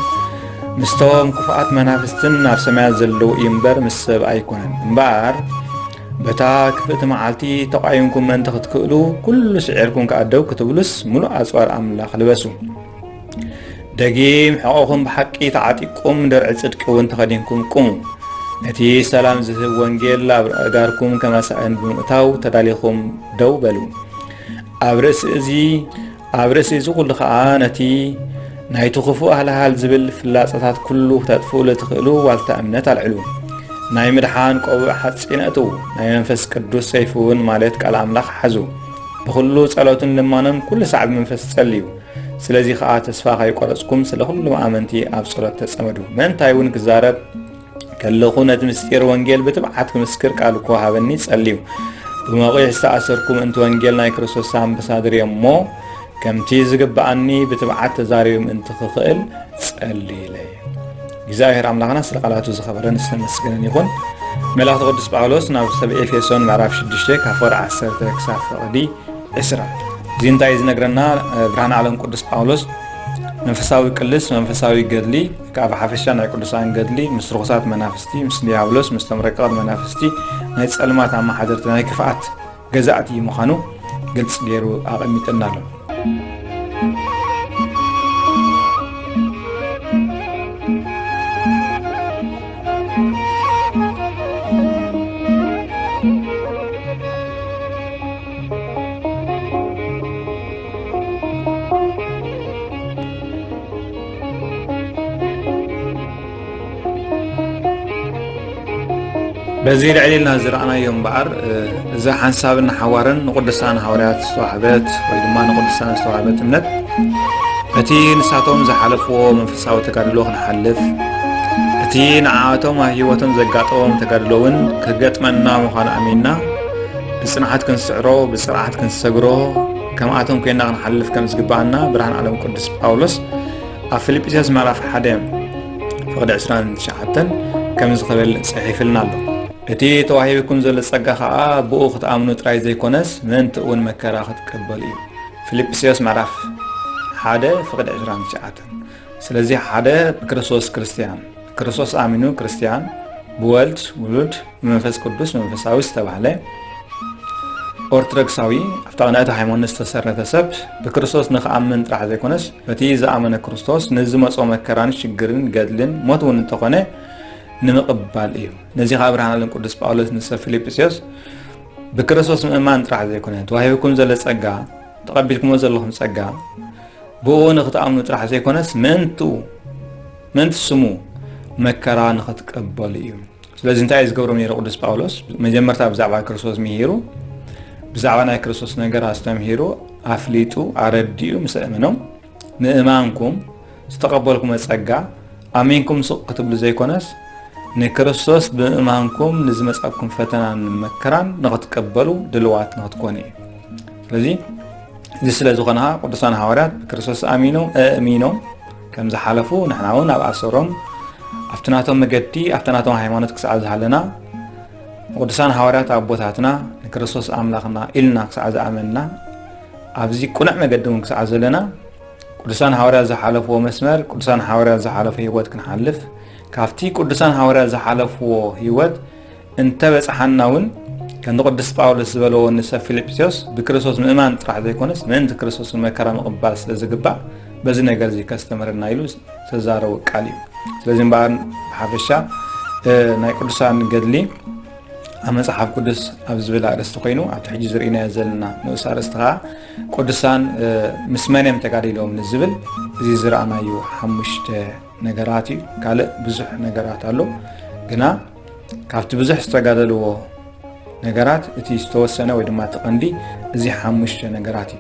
ምስቶም ክፉኣት መናፍስትን ኣብ ሰማያት ዘለዉ እዩ እምበር ምስ ሰብ ኣይኮነን። እምበኣር በታ ክፍእቲ መዓልቲ ተቋይምኩም ምእንቲ ክትክእሉ ኩሉ ስዒርኩም ከኣ ደው ክትብሉስ ምሉእ ኣጽዋር ኣምላኽ ልበሱ። ደጊም ሕቖኹም ብሓቂ ተዓጢቅኩም ደርዒ ጽድቂ እውን ተኸዲንኩም ቁሙ። ነቲ ሰላም ዝህብ ወንጌል ኣብ ኣእጋርኩም ከም ኣሳእን ብምእታው ተዳሊኹም ደው በሉ። ኣብ ርእሲ እዚ ኣብ ርእሲ እዚ ኩሉ ኸኣ ነቲ ናይቲ ክፉእ ሃልሃል ዝብል ፍላጻታት ኩሉ ክተጥፍኡ ለትኽእሉ ዋልታ እምነት ኣልዕሉ። ናይ ምድሓን ቆቡዕ ሓጺን ኣእትዉ። ናይ መንፈስ ቅዱስ ሰይፊ እውን ማለት ቃል ኣምላኽ ሓዙ። ብኹሉ ጸሎትን ልማኖን ኩሉ ሳዕ ብመንፈስ ጸልዩ። ስለዚ ኸኣ ተስፋ ከይቆረጽኩም ስለ ኩሎም ኣመንቲ ኣብ ጸሎት ተጸመዱ። ምእንታይ እውን ክዛረብ ከለኹ ነቲ ምስጢር ወንጌል ብትብዓት ክምስክር ቃል እኮ ሃበኒ ጸልዩ። ብመቑሕ ዝተኣሰርኩ ምእንቲ ወንጌል ናይ ክርስቶስ ኣምባሳደር እየ እሞ ከምቲ ዝግብኣኒ ብትብዓት ተዛሪቡ ምእንቲ ክኽእል ጸልዩለይ። እግዚኣብሔር ኣምላኽና ስለ ቃላቱ ዝኸበረን ዝተመስገነን ይኹን። መልእኽቲ ቅዱስ ጳውሎስ ናብ ሰብ ኤፌሶን ምዕራፍ ሽዱሽተ ካብ ፍቕዲ ዓሰርተ ክሳብ ፍቕዲ ዕስራ። እዚ እንታይ እዩ ዝነግረና? ብርሃን ዓለም ቅዱስ ጳውሎስ መንፈሳዊ ቅልስ፣ መንፈሳዊ ገድሊ፣ ከዓ ብሓፈሻ ናይ ቅዱሳን ገድሊ ምስ ርኹሳት መናፍስቲ፣ ምስ ዲያብሎስ፣ ምስቶም ረቀቕቲ መናፍስቲ፣ ናይ ጸልማት ኣመሓደርቲ፣ ናይ ክፍኣት ገዛእቲ ምዃኑ ግልጽ ገይሩ ኣቐሚጥና ኣሎ። በዚ ልዕል ኢልና ዝረኣናዮ እምበኣር፣ እዚ ሓንሳብን ሓዋርን ንቅዱሳን ሃዋርያት ዝተዋህበት ወይ ድማ ንቅዱሳን ዝተዋህበት እምነት፣ እቲ ንሳቶም ዝሓለፍዎ መንፈሳዊ ተጋድሎ ክንሓልፍ፣ እቲ ንዓኣቶም ኣብ ህይወቶም ዘጋጠሞም ተጋድሎ እውን ክገጥመና ምዃኑ ኣሚንና፣ ብጽንዓት ክንስዕሮ፣ ብጽንዓት ክንሰግሮ፣ ከምኣቶም ኮይንና ክንሓልፍ ከም ዝግብኣና ብርሃን ዓለም ቅዱስ ጳውሎስ ኣብ ፊልጵስዮስ ምዕራፍ ሓደ ፍቕዲ ዕስራን ትሽዓተን ከምዚ ክብል ጽሒፍልና ኣሎ። እቲ ተዋሂብኩም ዘሎ ጸጋ ኸኣ ብኡ ክትኣምኑ ጥራይ ዘይኮነስ፣ ምእንቲ እውን መከራ ክትቀበሉ እዩ። ፊልጵስዮስ ምዕራፍ ሓደ ፍቕዲ ዕስራን ትሽዓተን። ስለዚ ሓደ ብክርስቶስ ክርስትያን፣ ብክርስቶስ ኣሚኑ ክርስትያን፣ ብወልድ ውሉድ፣ ብመንፈስ ቅዱስ መንፈሳዊ ዝተባህለ ኦርቶዶክሳዊ፣ ኣብታ ቅንዕቲ ሃይማኖት ዝተሰረተ ሰብ፣ ብክርስቶስ ንኽኣምን ጥራሕ ዘይኮነስ፣ በቲ ዝኣመነ ክርስቶስ ንዝመጾ መከራን ሽግርን ገድልን ሞት እውን እንተኾነ ንምቕባል እዩ። ነዚ ኸኣ ብርሃን ዓለም ቅዱስ ጳውሎስ ንሰብ ፊልጵስዮስ ብክርስቶስ ምእማን ጥራሕ ዘይኮነ፣ ተዋሂብኩም ዘሎ ጸጋ፣ ተቐቢልኩሞ ዘለኹም ጸጋ፣ ብኡ ንኽትኣምኑ ጥራሕ ዘይኮነስ፣ ምእንትኡ፣ ምእንቲ ስሙ መከራ ንኽትቀበሉ እዩ። ስለዚ እንታይ እዩ ዝገብሮም ነይሩ ቅዱስ ጳውሎስ? መጀመርታ ብዛዕባ ክርስቶስ ምሂሩ፣ ብዛዕባ ናይ ክርስቶስ ነገር ኣስተምሂሩ፣ ኣፍሊጡ፣ ኣረዲኡ ምስ ኣእመኖም፣ ምእማንኩም ዝተቐበልኩሞ ጸጋ ኣሚንኩም ስቕ ክትብሉ ዘይኮነስ፣ ንክርስቶስ ብምእማንኩም ንዝመጻኩም ፈተናን መከራን ንኽትቀበሉ ድልዋት ንኽትኮኑ እዩ። ስለዚ፣ እዚ ስለ ዝኾነ ኸኣ ቅዱሳን ሃዋርያት ብክርስቶስ ኣሚኖም፣ ኣእሚኖም ከም ዝሓለፉ፣ ንሕና እውን ኣብ ኣሰሮም፣ ኣብቲ ናቶም መገዲ፣ ኣብታ ናቶም ሃይማኖት ክሳዕ ዝሃለና፣ ንቅዱሳን ሃዋርያት ኣቦታትና፣ ንክርስቶስ ኣምላኽና ኢልና ክሳዕ ዝኣመንና፣ ኣብዚ ቅኑዕ መገዲ እውን ክሳዕ ዘለና፣ ቅዱሳን ሃዋርያት ዝሓለፍዎ መስመር፣ ቅዱሳን ሃዋርያት ዝሓለፎ ህይወት ክንሓልፍ፣ ካብቲ ቅዱሳን ሃዋርያት ዝሓለፍዎ ህይወት እንተ በጽሓና እውን፣ ከምቲ ቅዱስ ጳውሎስ ዝበለዎ ንሰብ ፊልጵስዮስ፣ ብክርስቶስ ምእማን ጥራሕ ዘይኮነስ፣ ምእንቲ ክርስቶስ እውን መከራ ምቕባል ስለ ዝግባእ፣ በዚ ነገር እዚ ከስተምህረና ኢሉ ዝተዛረቦ ቃል እዩ። ስለዚ እምበኣር ብሓፈሻ፣ እ፣ ናይ ቅዱሳን ገድሊ ኣብ መጽሓፍ ቅዱስ ኣብ ዝብል ኣርእስቲ ኮይኑ፣ ኣብቲ ሕጂ ዝርኢናዮ ዘለና ንኡስ ኣርእስቲ ኸኣ ቅዱሳን፣ እ፣ ምስ መን እዮም ተጋዲሎም ንዝብል፣ እዚ ዝረኣናዮ ሓሙሽተ ነገራት እዩ። ካልእ ብዙሕ ነገራት ኣሎ፣ ግና ካብቲ ብዙሕ ዝተጋደልዎ ነገራት እቲ ዝተወሰነ ወይ ድማ እቲ ቀንዲ እዚ ሓሙሽተ ነገራት እዩ።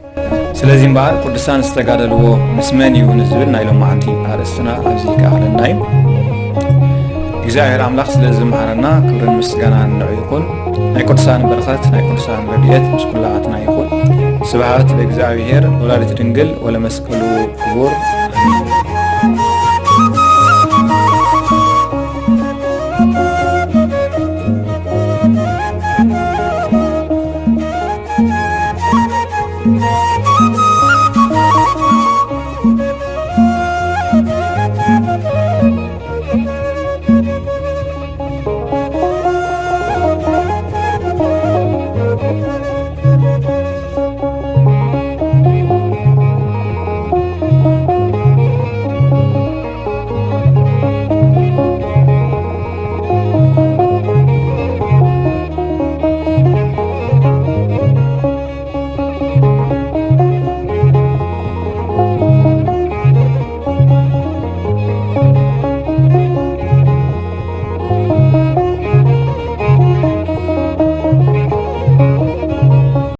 ስለዚ እምበኣር ቅዱሳን ዝተጋደልዎ ምስ መን እዩ ንዝብል ናይ ሎማዓንቲ ኣርእስትና ኣብዚ ከኣኽለና እዩ። እግዚኣብሔር ኣምላኽ ስለዚ ዝመሃረና ክብርን ምስጋናን ንዑ ይኹን። ናይ ቅዱሳን በረኸት ናይ ቅዱሳን ረድኤት ምስ ኩላትና ይኹን። ስብሃት ለእግዚኣብሔር ወላዲት ድንግል ወለመስቀሉ ክቡር።